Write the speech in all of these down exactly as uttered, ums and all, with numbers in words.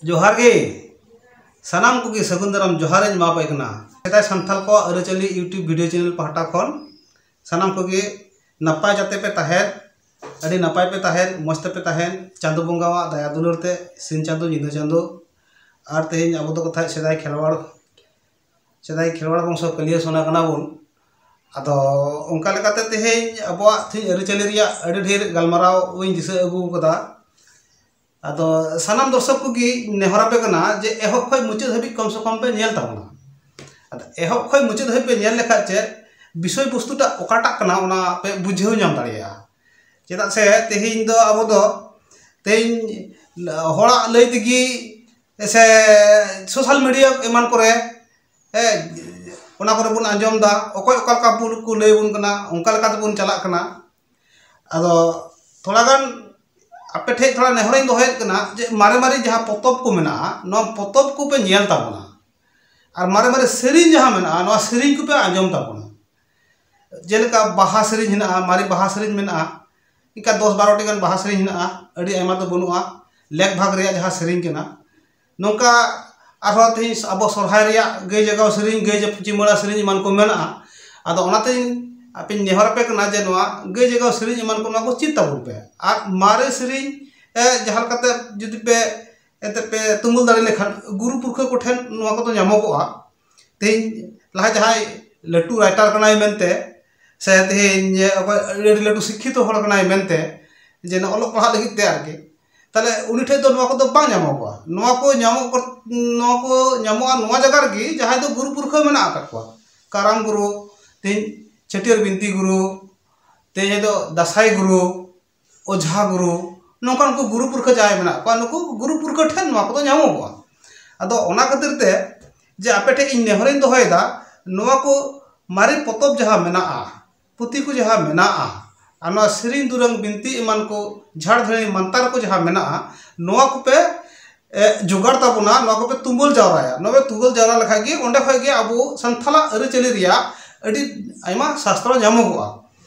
ᱡᱚᱦᱟᱨ ᱜᱮ᱾ ᱥᱟᱱᱟᱢ ᱠᱚᱜᱮ ᱥᱟᱹᱜᱩᱱ ᱫᱟᱨᱟᱢ ᱡᱚᱦᱟᱨ ᱤᱧ ᱮᱢᱟ ᱯᱮ ᱠᱟᱱᱟ᱾ ᱥᱮᱫᱟᱭ ᱥᱟᱱᱛᱟᱲ ᱠᱚᱣᱟᱜ ᱟᱹᱨᱤᱪᱟᱹᱞᱤ YouTube video channel ᱯᱟᱦᱴᱟ ᱠᱷᱚᱱ ᱥᱟᱱᱟᱢ ᱠᱚᱜᱮ ᱱᱟᱯᱟᱭ ᱡᱟᱛᱮ ᱯᱮ ᱛᱟᱦᱮᱱ, ᱟᱹᱰᱤ ᱱᱟᱯᱟᱭ ᱯᱮ ᱛᱟᱦᱮᱱ, ᱢᱚᱡᱽ ᱛᱮᱯᱮ ᱛᱟᱦᱮᱱ᱾ ᱪᱟᱸᱫᱚ ᱵᱚᱸᱜᱟᱣᱟᱜ ᱫᱟᱭᱟ ᱫᱩᱞᱟᱹᱲ ᱛᱮ ᱥᱤᱧ ᱪᱟᱸᱫᱚ ᱧᱤᱫᱟᱹ ᱪᱟᱸᱫᱚ᱾ ᱟᱨ ᱛᱮᱦᱮᱧ ᱟᱵᱚ ᱫᱚ ᱠᱟᱛᱷᱟᱭ ᱥᱮᱫᱟᱭ ᱠᱷᱮᱨᱣᱟᱲ, ᱥᱮᱫᱟᱭ ᱠᱷᱮᱨᱣᱟᱲ ᱵᱚᱝᱥᱚ ᱠᱟᱹᱞᱤᱭᱟᱹ ᱥᱚᱱᱟ ᱠᱟᱱᱟ ᱵᱚᱱ᱾ ᱟᱫᱚ ᱚᱱᱠᱟ ᱞᱮᱠᱟᱛᱮ ᱛᱮᱦᱮᱧ ᱟᱵᱚᱣᱟᱜ ᱛᱮᱦᱮᱧ ᱟᱹᱨᱤᱪᱟᱹᱞᱤ ᱨᱮᱭᱟᱜ ᱟᱹᱰᱤ ᱰᱷᱮᱨ ᱜᱟᱞᱢᱟᱨᱟᱣ ᱤᱧ ᱫᱤᱥᱟᱹ ᱟᱹᱜᱩ ᱠᱟᱫᱟ᱾ ᱟᱫᱚ ᱥᱟᱱᱟᱢ ᱫᱚᱨᱥᱚᱠ ᱠᱚᱜᱮ ᱱᱮᱦᱚᱨ ᱟᱯᱮ ᱠᱟᱱᱟ ᱡᱮ ᱮᱦᱚᱵ ᱠᱷᱚᱱ ᱢᱩᱪᱟᱹᱫ ᱦᱟᱹᱵᱤᱡ ᱠᱚᱢ ᱥᱮ ᱠᱚᱢ ᱯᱮ ᱧᱮᱞ ᱛᱟᱵᱚᱱᱟ᱾ ᱟᱫᱚ ᱮᱦᱚᱵ ᱠᱷᱚᱱ ᱢᱩᱪᱟᱹᱫ ᱦᱟᱹᱵᱤᱡ ᱯᱮ ᱧᱮᱞ ᱞᱮᱠᱷᱟᱡ ᱪᱮᱫ ᱵᱤᱥᱚᱭ ᱵᱚᱥᱛᱩᱴᱟᱜ ᱚᱠᱟᱴᱟᱜ ᱠᱟᱱᱟ ᱚᱱᱟ ᱯᱮ ᱵᱩᱡᱷᱟᱹᱣ ᱧᱟᱢ ᱫᱟᱲᱮᱭᱟᱜᱼᱟ᱾ ᱪᱮᱫᱟᱜ ᱥᱮ ᱛᱮᱦᱮᱧ ᱫᱚ ᱟᱵᱚ ᱫᱚ ᱛᱮᱦᱮᱧ ᱦᱚᱲᱟᱜ ᱞᱟᱹᱭ ᱛᱮᱜᱮ ᱥᱮ social media ᱮᱢᱟᱱ ᱠᱚᱨᱮ, ᱦᱮᱸ, ᱚᱱᱟ ᱠᱚᱨᱮ ᱵᱚᱱ ᱟᱸᱡᱚᱢ ᱮᱫᱟ, ᱚᱠᱚᱭ ᱚᱠᱟ ᱞᱮᱠᱟ ᱵᱚᱱ ᱠᱚ ᱞᱟᱹᱭ ᱟᱵᱚᱱ ᱠᱟᱱᱟ, ᱚᱱᱠᱟ ᱞᱮᱠᱟ ᱛᱮᱵᱚᱱ ᱪᱟᱞᱟᱜ ᱠᱟᱱᱟ᱾ ᱟᱫᱚ ᱛᱷᱚᱲᱟ ᱜᱟᱱ ᱟᱯᱮ ᱴᱷᱮᱡ ᱛᱷᱚᱲᱟ ᱱᱮᱦᱚᱨᱤᱧ ᱫᱚᱦᱚᱭᱮᱫ ᱠᱟᱱᱟ ᱡᱮ ᱢᱟᱨᱮ ᱢᱟᱨᱮ ᱡᱟᱦᱟᱸ ᱯᱚᱛᱚᱵ ᱠᱚ ᱢᱮᱱᱟᱜᱼᱟ, ᱱᱚᱣᱟ ᱯᱚᱛᱚᱵ ᱠᱚᱯᱮ ᱧᱮᱞ ᱛᱟᱵᱚᱱᱟ᱾ ᱟᱨ ᱢᱟᱨᱮ ᱢᱟᱨᱮ ᱥᱮᱨᱮᱧ ᱡᱟᱦᱟᱸ ᱢᱮᱱᱟᱜᱼᱟ, ᱱᱚᱣᱟ ᱥᱮᱨᱮᱧ ᱠᱚᱯᱮ ᱟᱸᱡᱚᱢ ᱛᱟᱵᱚᱱᱟ᱾ ᱡᱮᱞᱮᱠᱟ ᱵᱟᱦᱟ ᱥᱮᱨᱮᱧ ᱦᱮᱱᱟᱜᱼᱟ, ᱢᱟᱨᱮ ᱵᱟᱦᱟ ᱥᱮᱨᱮᱧ ᱢᱮᱱᱟᱜᱼᱟ, ᱤᱱᱠᱟ ᱫᱚᱥ ᱵᱟᱨᱚ ᱴᱤ ᱜᱟᱱ ᱵᱟᱦᱟ ᱥᱮᱨᱮᱧ ᱦᱮᱱᱟᱜᱼᱟ, ᱟᱹᱰᱤ ᱟᱭᱢᱟ ᱫᱚ ᱵᱟᱹᱱᱩᱜᱼᱟ, ᱞᱮᱠ ᱵᱷᱟᱜᱽ ᱨᱮᱭᱟᱜ ᱡᱟᱦᱟᱸ ᱥᱮᱨᱮᱧ ᱠᱟᱱᱟ᱾ ᱱᱚᱝᱠᱟ ᱟᱨᱦᱚᱸ ᱛᱮᱦᱮᱧ ᱟᱵᱚ ᱥᱚᱨᱦᱟᱭ ᱨᱮᱭᱟᱜ ᱜᱟᱹᱭ ᱡᱟᱜᱟᱣ ᱥᱮᱨᱮᱧ, ᱜᱟᱹᱭ ᱪᱤᱢᱟᱹᱲᱟ ᱥᱮᱨᱮᱧ ᱮᱢᱟᱱ ᱠᱚ ᱢᱮᱱᱟᱜᱼᱟ᱾ ᱟᱫᱚ ᱚᱱᱟᱛᱮᱧ ᱟᱯᱮᱧ ᱱᱮᱦᱚᱨ ᱟᱯᱮ ᱠᱟᱱᱟ ᱡᱮ ᱱᱚᱣᱟ ᱜᱟᱹᱭ ᱡᱟᱜᱟᱣ ᱥᱮᱨᱮᱧ ᱮᱢᱟᱱ ᱠᱚ ᱱᱚᱣᱟ ᱠᱚ ᱪᱮᱫ ᱛᱟᱵᱚᱱ ᱯᱮ᱾ ᱟᱨ ᱢᱟᱨᱮ ᱥᱮᱨᱮᱧ, ᱮ, ᱡᱟᱦᱟᱸ ᱞᱮᱠᱟᱛᱮ ᱡᱩᱫᱤ ᱯᱮ ᱮᱱᱛᱮ ᱯᱮ ᱛᱩᱢᱟᱹᱞ ᱫᱟᱲᱮ ᱞᱮᱠᱷᱟᱱ ᱜᱩᱨᱩ ᱯᱩᱨᱠᱷᱟᱹ ᱠᱚᱴᱷᱮᱱ ᱱᱚᱣᱟ ᱠᱚᱫᱚ ᱧᱟᱢᱚᱜᱚᱜᱼᱟ᱾ ᱛᱮᱦᱮᱧ ᱞᱟᱦᱟ ᱡᱟᱦᱟᱸᱭ ᱞᱟᱹᱴᱩ writer ᱠᱟᱱᱟᱭ ᱢᱮᱱᱛᱮ ᱥᱮ ᱛᱮᱦᱮᱧ ᱚᱠᱚᱭ ᱟᱹᱰᱤ ᱞᱟᱹᱴᱩ ᱥᱤᱠᱠᱷᱤᱛᱚ ᱦᱚᱲ ᱠᱟᱱᱟᱭ ᱢᱮᱱᱛᱮ ᱡᱮ ᱱᱚᱣᱟ ᱚᱞᱚᱜ ᱯᱟᱲᱦᱟᱜ ᱞᱟᱹᱜᱤᱫ ᱛᱮ ᱟᱨᱠᱤ, ᱛᱟᱦᱞᱮ ᱩᱱᱤ ᱴᱷᱮᱡ ᱫᱚ ᱱᱚᱣᱟ ᱠᱚᱫᱚ ᱵᱟᱝ ᱧᱟᱢᱚᱜᱚᱜᱼᱟ᱾ ᱱᱚᱣᱟ ᱠᱚ ᱧᱟᱢᱚᱜ ᱠᱚ-, ᱱᱚᱣᱟ ᱠᱚ ᱧᱟᱢᱚᱜᱼᱟ ᱱᱚᱣᱟ ᱡᱟᱭᱜᱟ ᱨᱮᱜᱮ ᱡᱟᱦᱟᱸᱭ ᱫᱚ ᱜᱩᱨᱩ ᱯᱩᱨᱠᱷᱟᱹ ᱢᱮᱱᱟᱜ ᱟᱠᱟᱫ ᱠᱚᱣᱟ᱾ ᱠᱟᱨᱟᱢ ᱜᱩᱨᱩ, ᱛᱮᱦᱮᱧ ᱪᱷᱟᱹᱴᱭᱟᱹᱨ ᱵᱤᱱᱛᱤ ᱜᱩᱨᱩ, ᱛᱮᱦᱮᱧ ᱫᱚ ᱫᱟᱸᱥᱟᱭ ᱜᱩᱨᱩ, ᱚᱡᱷᱟ ᱜᱩᱨᱩ, ᱱᱚᱝᱠᱟᱱ ᱠᱚ ᱜᱩᱨᱩ ᱯᱩᱨᱠᱷᱟᱹ ᱡᱟᱦᱟᱸᱭ ᱢᱮᱱᱟᱜ ᱠᱚᱣᱟ, ᱱᱩᱠᱩ ᱜᱩᱨᱩ ᱯᱩᱨᱠᱷᱟᱹ ᱴᱷᱮᱱ ᱱᱚᱣᱟ ᱠᱚᱫᱚ ᱧᱟᱢᱚᱜᱚᱜᱼᱟ᱾ ᱟᱫᱚ ᱚᱱᱟ ᱠᱷᱟᱹᱛᱤᱨ ᱛᱮ ᱡᱮ ᱟᱯᱮ ᱴᱷᱮᱡ ᱤᱧ ᱱᱮᱦᱚᱨᱤᱧ ᱫᱚᱦᱚᱭᱮᱫᱟ, ᱱᱚᱣᱟ ᱠᱚ ᱢᱟᱨᱮ ᱯᱚᱛᱚᱵ ᱡᱟᱦᱟᱸ ᱢᱮᱱᱟᱜᱼᱟ, ᱯᱩᱛᱷᱤ ᱠᱚ ᱡᱟᱦᱟᱸ ᱢᱮᱱᱟᱜᱼᱟ, ᱟᱨ ᱱᱚᱣᱟ ᱥᱮᱨᱮᱧ ᱫᱩᱨᱟᱹᱝ ᱵᱤᱱᱛᱤ ᱮᱢᱟᱱ ᱠᱚ, ᱡᱷᱟᱲ ᱫᱷᱟᱹᱨᱤ ᱢᱟᱱᱛᱟᱨ ᱠᱚ ᱡᱟᱦᱟᱸ ᱢᱮᱱᱟᱜᱼᱟ, ᱱᱚᱣᱟ ᱠᱚᱯᱮ, ᱮ, ᱡᱚᱜᱟᱲ ᱛᱟᱵᱚᱱᱟ, ᱱᱚᱣᱟ ᱠᱚᱯᱮ ᱛᱩᱢᱟᱹᱞ ᱡᱟᱣᱨᱟᱭᱟ᱾ ᱱᱚᱣᱟ ᱯᱮ ᱛᱩᱢᱟᱹᱞ ᱡᱟᱣᱨᱟ ᱞᱮᱠᱷᱟᱡ ᱜᱮ ᱚᱸᱰᱮ ᱠᱷᱚᱡ ᱜᱮ ᱟᱵᱚ ᱥᱟᱱᱛᱟᱲᱟᱜ ᱟᱹᱨᱤᱪᱟᱹᱞᱤ ᱨᱮᱭᱟᱜ ᱟᱹᱰᱤ ᱟᱭᱢᱟ ᱥᱟᱥᱛᱨᱚ ᱧᱟᱢᱚᱜᱚᱜᱼᱟ᱾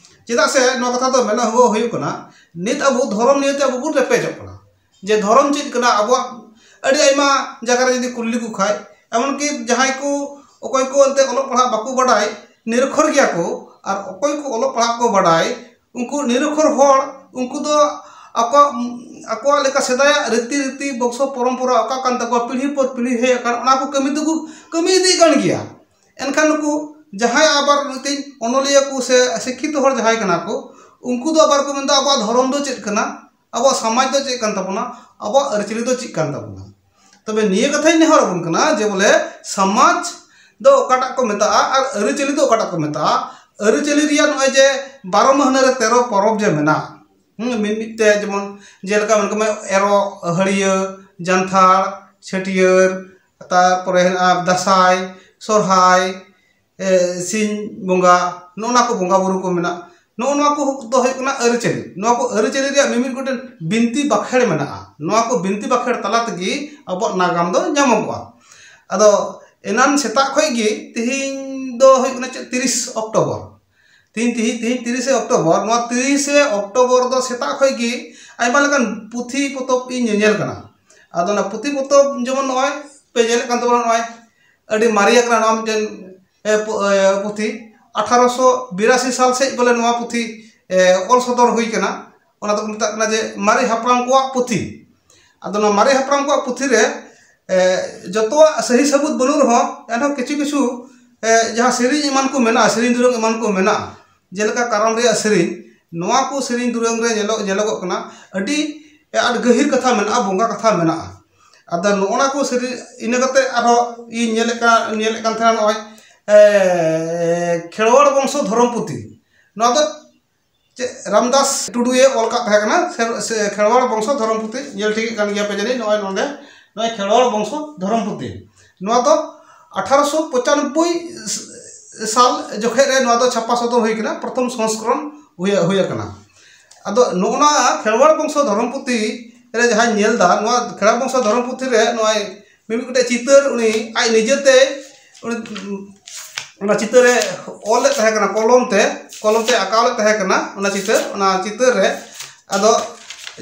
ᱪᱮᱫᱟᱜ ᱥᱮ ᱱᱚᱣᱟ ᱠᱟᱛᱷᱟ ᱫᱚ ᱢᱮᱱ ᱦᱩᱭᱩᱜ ᱠᱟᱱᱟ, ᱱᱤᱛ ᱟᱵᱚ ᱫᱷᱚᱨᱚᱢ ᱱᱤᱭᱮᱛᱮ ᱟᱵᱚ ᱵᱚᱱ ᱨᱮᱯᱮᱡᱚᱜ ᱠᱟᱱᱟ᱾ ᱡᱮ ᱫᱷᱚᱨᱚᱢ ᱪᱮᱫ ᱠᱟᱱᱟ, ᱟᱵᱚᱣᱟᱜ ᱟᱹᱰᱤ ᱟᱭᱢᱟ ᱡᱟᱭᱜᱟ ᱨᱮ ᱡᱩᱫᱤ ᱠᱩᱞᱤ ᱞᱮᱠᱚ ᱠᱷᱟᱡ, ᱮᱢᱚᱱᱠᱤ ᱡᱟᱦᱟᱸᱭ ᱠᱚ, ᱚᱠᱚᱭ ᱠᱚ ᱮᱱᱛᱮ ᱚᱞᱚᱜ ᱯᱟᱲᱦᱟᱜ ᱵᱟᱠᱚ ᱵᱟᱰᱟᱭ, ᱱᱤᱨᱚᱠᱷᱚᱨ ᱜᱮᱭᱟ ᱠᱚ, ᱟᱨ ᱚᱠᱚᱭ ᱠᱚ ᱚᱞᱚᱜ ᱯᱟᱲᱦᱟᱜ ᱠᱚ ᱵᱟᱰᱟᱭ, ᱩᱱᱠᱩ ᱱᱤᱨᱚᱠᱷᱚᱨ ᱦᱚᱲ, ᱩᱱᱠᱩ ᱫᱚ ᱟᱠᱚᱣᱟᱜ, ᱟᱠᱚᱣᱟᱜ ᱞᱮᱠᱟ ᱥᱮᱫᱟᱭᱟᱜ ᱨᱤᱛᱤ ᱨᱤᱛᱤ ᱵᱚᱝᱥᱚ ᱯᱚᱨᱚᱢᱯᱚᱨᱟ ᱚᱠᱟ ᱠᱟᱱ ᱛᱟᱠᱚᱣᱟ, ᱯᱤᱲᱦᱤ ᱯᱚᱨ ᱯᱤᱲᱦᱤ ᱦᱮᱡ ᱟᱠᱟᱱ, ᱚᱱᱟ ᱠᱚ ᱠᱟᱹᱢᱤ ᱫᱚᱠᱚ ᱠᱟᱹᱢᱤ ᱤᱫᱤᱭᱮᱫ ᱠᱟᱱ ᱜᱮᱭᱟ᱾ ᱮᱱᱠᱷᱟᱱ ᱱᱩᱠᱩ ᱡᱟᱦᱟᱸᱭ ᱟᱵᱟᱨ ᱢᱤᱫᱴᱤᱡ ᱚᱱᱚᱞᱤᱭᱟᱹ ᱠᱚ ᱥᱮ ᱥᱤᱠᱠᱷᱤᱛᱚ ᱦᱚᱲ ᱡᱟᱦᱟᱸᱭ ᱠᱟᱱᱟ ᱠᱚ, ᱩᱱᱠᱩ ᱫᱚ ᱟᱵᱟᱨ ᱠᱚ ᱢᱮᱱᱫᱟ, ᱟᱵᱚᱣᱟᱜ ᱫᱷᱚᱨᱚᱢ ᱫᱚ ᱪᱮᱫ ᱠᱟᱱᱟ, ᱟᱵᱚᱣᱟᱜ ᱥᱚᱢᱟᱡᱽ ᱫᱚ ᱪᱮᱫ ᱠᱟᱱ ᱛᱟᱵᱚᱱᱟ, ᱟᱵᱚᱣᱟᱜ ᱟᱹᱨᱤᱪᱟᱹᱞᱤ ᱫᱚ ᱪᱮᱫ ᱠᱟᱱ ᱛᱟᱵᱚᱱᱟ᱾ ᱛᱚᱵᱮ ᱱᱤᱭᱟᱹ ᱠᱟᱛᱷᱟᱧ ᱱᱮᱦᱚᱨ ᱟᱵᱚᱱ ᱠᱟᱱᱟ ᱡᱮ ᱵᱚᱞᱮ ᱥᱚᱢᱟᱡᱽ ᱫᱚ ᱚᱠᱟᱴᱟᱜ ᱠᱚ ᱢᱮᱛᱟᱜᱼᱟ ᱟᱨ ᱟᱹᱨᱤᱪᱟᱹᱞᱤ ᱫᱚ ᱚᱠᱟᱴᱟᱜ ᱠᱚ ᱢᱮᱛᱟᱜᱼᱟ᱾ ᱟᱹᱨᱤᱪᱟᱹᱞᱤ ᱨᱮᱭᱟᱜ ᱱᱚᱜᱼᱚᱭ ᱡᱮ ᱵᱟᱨᱚ ᱢᱟᱹᱦᱱᱟᱹ ᱨᱮ ᱛᱮᱨᱚ ᱯᱚᱨᱚᱵᱽ ᱡᱮ ᱢᱮᱱᱟᱜ, ᱦᱩᱸ, ᱢᱤᱫ ᱢᱤᱫ ᱛᱮ ᱡᱮᱢᱚᱱ ᱡᱮᱞᱮᱠᱟ ᱢᱮᱱ ᱠᱟᱜ ᱢᱮ ᱮᱨᱚᱜ, ᱟᱹᱦᱟᱹᱲᱤᱭᱟᱹ, ᱡᱟᱱᱛᱷᱟᱲ, ᱪᱷᱟᱹᱴᱭᱟᱹᱨ, ᱛᱟᱨᱯᱚᱨᱮ ᱦᱮᱱᱟᱜᱼᱟ ᱫᱟᱸᱥᱟᱭ, ᱥᱚᱨᱦᱟᱭ, ᱮ, ᱥᱤᱧ ᱵᱚᱸᱜᱟ, ᱱᱚᱜᱼᱚ ᱱᱚᱣᱟ ᱠᱚ ᱵᱚᱸᱜᱟ ᱵᱩᱨᱩ ᱠᱚ ᱢᱮᱱᱟᱜ᱾ ᱱᱚᱜᱼᱚ ᱱᱚᱣᱟ ᱠᱚ ᱫᱚ ᱦᱩᱭᱩᱜ ᱠᱟᱱᱟ ᱟᱹᱨᱤᱪᱟᱹᱞᱤ᱾ ᱱᱚᱣᱟ ᱠᱚ ᱟᱹᱨᱤᱪᱟᱹᱞᱤ ᱨᱮᱭᱟᱜ ᱢᱤᱢᱤᱫ ᱜᱚᱴᱮᱱ ᱵᱤᱱᱛᱤ ᱵᱟᱠᱷᱮᱲ ᱢᱮᱱᱟᱜᱼᱟ᱾ ᱱᱚᱣᱟ ᱠᱚ ᱵᱤᱱᱛᱤ ᱵᱟᱠᱷᱮᱲ ᱛᱟᱞᱟ ᱛᱮᱜᱮ ᱟᱵᱚᱣᱟᱜ ᱱᱟᱜᱟᱢ ᱫᱚ ᱧᱟᱢᱚᱜᱚᱜᱼᱟ᱾ ᱟᱫᱚ ᱮᱱᱟᱱ ᱥᱮᱛᱟᱜ ᱠᱷᱚᱡ ᱜᱮ ᱛᱤᱦᱤᱧ ᱫᱚ ᱦᱩᱭᱩᱜ ᱠᱟᱱᱟ ᱪᱮᱫ, ᱛᱤᱨᱤᱥ ᱚᱠᱴᱳᱵᱚᱨ᱾ ᱛᱤᱦᱤᱧ, ᱛᱤᱦᱤᱧ, ᱛᱤᱦᱤᱧ ᱛᱤᱨᱤᱥᱮ ᱚᱠᱴᱳᱵᱚᱨ, ᱱᱚᱣᱟ ᱛᱤᱨᱤᱥᱮ ᱚᱠᱴᱳᱵᱚᱨ ᱫᱚ ᱥᱮᱛᱟᱜ ᱠᱷᱚᱡ ᱜᱮ ᱟᱭᱢᱟ ᱞᱮᱠᱟᱱ ᱯᱩᱛᱷᱤ ᱯᱚᱛᱚᱵ ᱤᱧ ᱧᱮᱧᱮᱞ ᱠᱟᱱᱟ᱾ ᱟᱫᱚ ᱚᱱᱟ ᱯᱩᱛᱷᱤ ᱯᱚᱛᱚᱵ ᱡᱮᱢᱚᱱ ᱱᱚᱜᱼᱚᱭ ᱯᱮ ᱧᱮᱞᱮᱫ ᱠᱟᱱ ᱛᱟᱵᱚᱱᱟ, ᱱᱚᱜᱼᱚᱭ ᱟᱹᱰᱤ ᱢᱟᱨᱮ ᱟᱠᱟᱱᱟ ᱱᱚᱣᱟ ᱢᱤᱫᱴᱮᱱ, ᱮ, ᱯᱩ-, ᱮ, ᱯᱩᱛᱷᱤ᱾ ᱟᱴᱷᱟᱨᱚᱥᱚ ᱵᱤᱨᱟᱥᱤ ᱥᱟᱞ ᱥᱮᱫ ᱵᱚᱞᱮ ᱱᱚᱣᱟ ᱯᱩᱛᱷᱤ, ᱮ, ᱚᱞ ᱥᱚᱫᱚᱨ ᱦᱩᱭ ᱠᱟᱱᱟ᱾ ᱚᱱᱟ ᱫᱚᱠᱚ ᱢᱮᱛᱟᱜ ᱠᱟᱱᱟ ᱡᱮ ᱢᱟᱨᱮ ᱦᱟᱯᱲᱟᱢ ᱠᱚᱣᱟᱜ ᱯᱩᱛᱷᱤ᱾ ᱟᱫᱚ ᱱᱚᱣᱟ ᱢᱟᱨᱮ ᱦᱟᱯᱲᱟᱢ ᱠᱚᱣᱟᱜ ᱯᱩᱛᱷᱤ ᱨᱮ, ᱮ, ᱡᱚᱛᱚᱣᱟᱜ ᱥᱟᱹᱦᱤ ᱥᱟᱹᱵᱩᱛ ᱵᱟᱹᱱᱩᱜ ᱨᱮᱦᱚᱸ, ᱮᱱᱦᱚᱸ ᱠᱤᱪᱷᱩ ᱠᱤᱪᱷᱩ, ᱮ, ᱡᱟᱦᱟᱸ ᱥᱮᱨᱮᱧ ᱮᱢᱟᱱ ᱠᱚ ᱢᱮᱱᱟᱜᱼᱟ, ᱥᱮᱨᱮᱧ ᱫᱩᱨᱟᱹᱝ ᱮᱢᱟᱱ ᱠᱚ ᱢᱮᱱᱟᱜᱼᱟ, ᱡᱮᱞᱮᱠᱟ ᱠᱟᱨᱟᱢ ᱨᱮᱭᱟᱜ ᱥᱮᱨᱮᱧ, ᱱᱚᱣᱟ ᱠᱚ ᱥᱮᱨᱮᱧ ᱫᱩᱨᱟᱹᱝ ᱨᱮ ᱧᱮᱞᱚᱜ, ᱧᱮᱞᱚᱜᱚᱜ ᱠᱟᱱᱟ ᱟᱹᱰᱤ, ᱮ, ᱟᱸᱴ ᱜᱟᱹᱦᱤᱨ ᱠᱟᱛᱷᱟ ᱢᱮᱱᱟᱜᱼᱟ, ᱵᱚᱸᱜᱟ ᱠᱟᱛᱷᱟ ᱢᱮᱱᱟᱜᱼᱟ᱾ ᱟᱫᱚ ᱱᱚᱜᱼᱚ ᱱᱟ ᱠᱚ ᱥᱮᱨᱮᱧ, ᱤᱱᱟᱹ ᱠᱟᱛᱮ ᱟᱨᱦᱚᱸ ᱤᱧ ᱧᱮᱞᱮᱫ ᱠᱟᱱ, ᱧᱮᱞᱮᱫ ᱠᱟᱱ ᱛᱟᱦᱮᱱᱟ ᱱᱚᱜᱼᱚᱭ, ᱮ, ᱠᱷᱮᱨᱣᱟᱲ ᱵᱚᱝᱥᱚ ᱫᱷᱚᱨᱚᱢ ᱯᱩᱛᱷᱤ᱾ ᱱᱚᱣᱟ ᱫᱚ ᱪᱮᱫ ᱨᱟᱢᱫᱟᱥ ᱴᱩᱰᱩᱭ ᱚᱞ ᱠᱟᱜ ᱛᱟᱦᱮᱸ ᱠᱟᱱᱟ, ᱥᱮ, ᱥᱮ ᱠᱷᱮᱨᱣᱟᱲ ᱵᱚᱝᱥᱚ ᱫᱷᱚᱨᱚᱢ ᱯᱩᱛᱷᱤ, ᱧᱮᱞ ᱴᱷᱤᱠᱮᱫ ᱠᱟᱱ ᱜᱮᱭᱟ ᱯᱮ ᱡᱟᱹᱱᱤᱡ, ᱱᱚᱜᱼᱚᱭ ᱱᱚᱰᱮ, ᱱᱚᱜᱼᱚᱭ ᱠᱷᱮᱨᱣᱟᱲ ᱵᱚᱝᱥᱚ ᱫᱷᱚᱨᱚᱢ ᱯᱩᱛᱷᱤ᱾ ᱱᱚᱣᱟ ᱫᱚ ᱟᱴᱷᱟᱨᱚᱥᱚ ᱯᱚᱸᱪᱟᱱᱚᱵᱵᱳᱭ ᱥᱟᱞ ᱡᱚᱠᱷᱮᱡ ᱨᱮ ᱱᱚᱣᱟ ᱫᱚ ᱪᱷᱟᱯᱟ ᱥᱚᱫᱚᱨ ᱦᱩᱭ ᱠᱟᱱᱟ, ᱯᱨᱚᱛᱷᱚᱢ ᱥᱚᱝᱥᱠᱚᱨᱚᱱ ᱦᱩᱭ, ᱦᱩᱭ ᱟᱠᱟᱱᱟ᱾ ᱟᱫᱚ ᱱᱚᱜᱼᱚ ᱱᱚᱣᱟ ᱠᱷᱮᱨᱣᱟᱲ ᱵᱚᱝᱥᱚ ᱫᱷᱚᱨᱚᱢ ᱯᱩᱛᱷᱤ ᱨᱮ ᱡᱟᱦᱟᱸᱧ ᱧᱮᱞ ᱮᱫᱟ, ᱱᱚᱣᱟ ᱠᱷᱮᱨᱣᱟᱲ ᱵᱚᱝᱥᱚ ᱫᱷᱚᱨᱚᱢ ᱯᱩᱛᱷᱤ ᱨᱮ ᱱᱚᱜᱼᱚᱭ ᱢᱤᱢᱤᱫ ᱜᱚᱴᱮᱡ ᱪᱤᱛᱟᱹᱨ ᱩᱱᱤ ᱟᱡ ᱱᱤᱡᱮᱛᱮ, ᱩᱱᱤ, ᱚᱱᱟ ᱪᱤᱛᱟᱹᱨ ᱨᱮ ᱚᱞ ᱞᱮᱫ ᱛᱟᱦᱮᱸ ᱠᱟᱱᱟ, ᱠᱚᱞᱚᱢ ᱛᱮ, ᱠᱚᱞᱚᱢ ᱛᱮ ᱟᱸᱠᱟᱣ ᱞᱮᱫ ᱛᱟᱦᱮᱸ ᱠᱟᱱᱟ ᱚᱱᱟ ᱪᱤᱛᱟᱹᱨ᱾ ᱚᱱᱟ ᱪᱤᱛᱟᱹᱨ ᱨᱮ ᱟᱫᱚ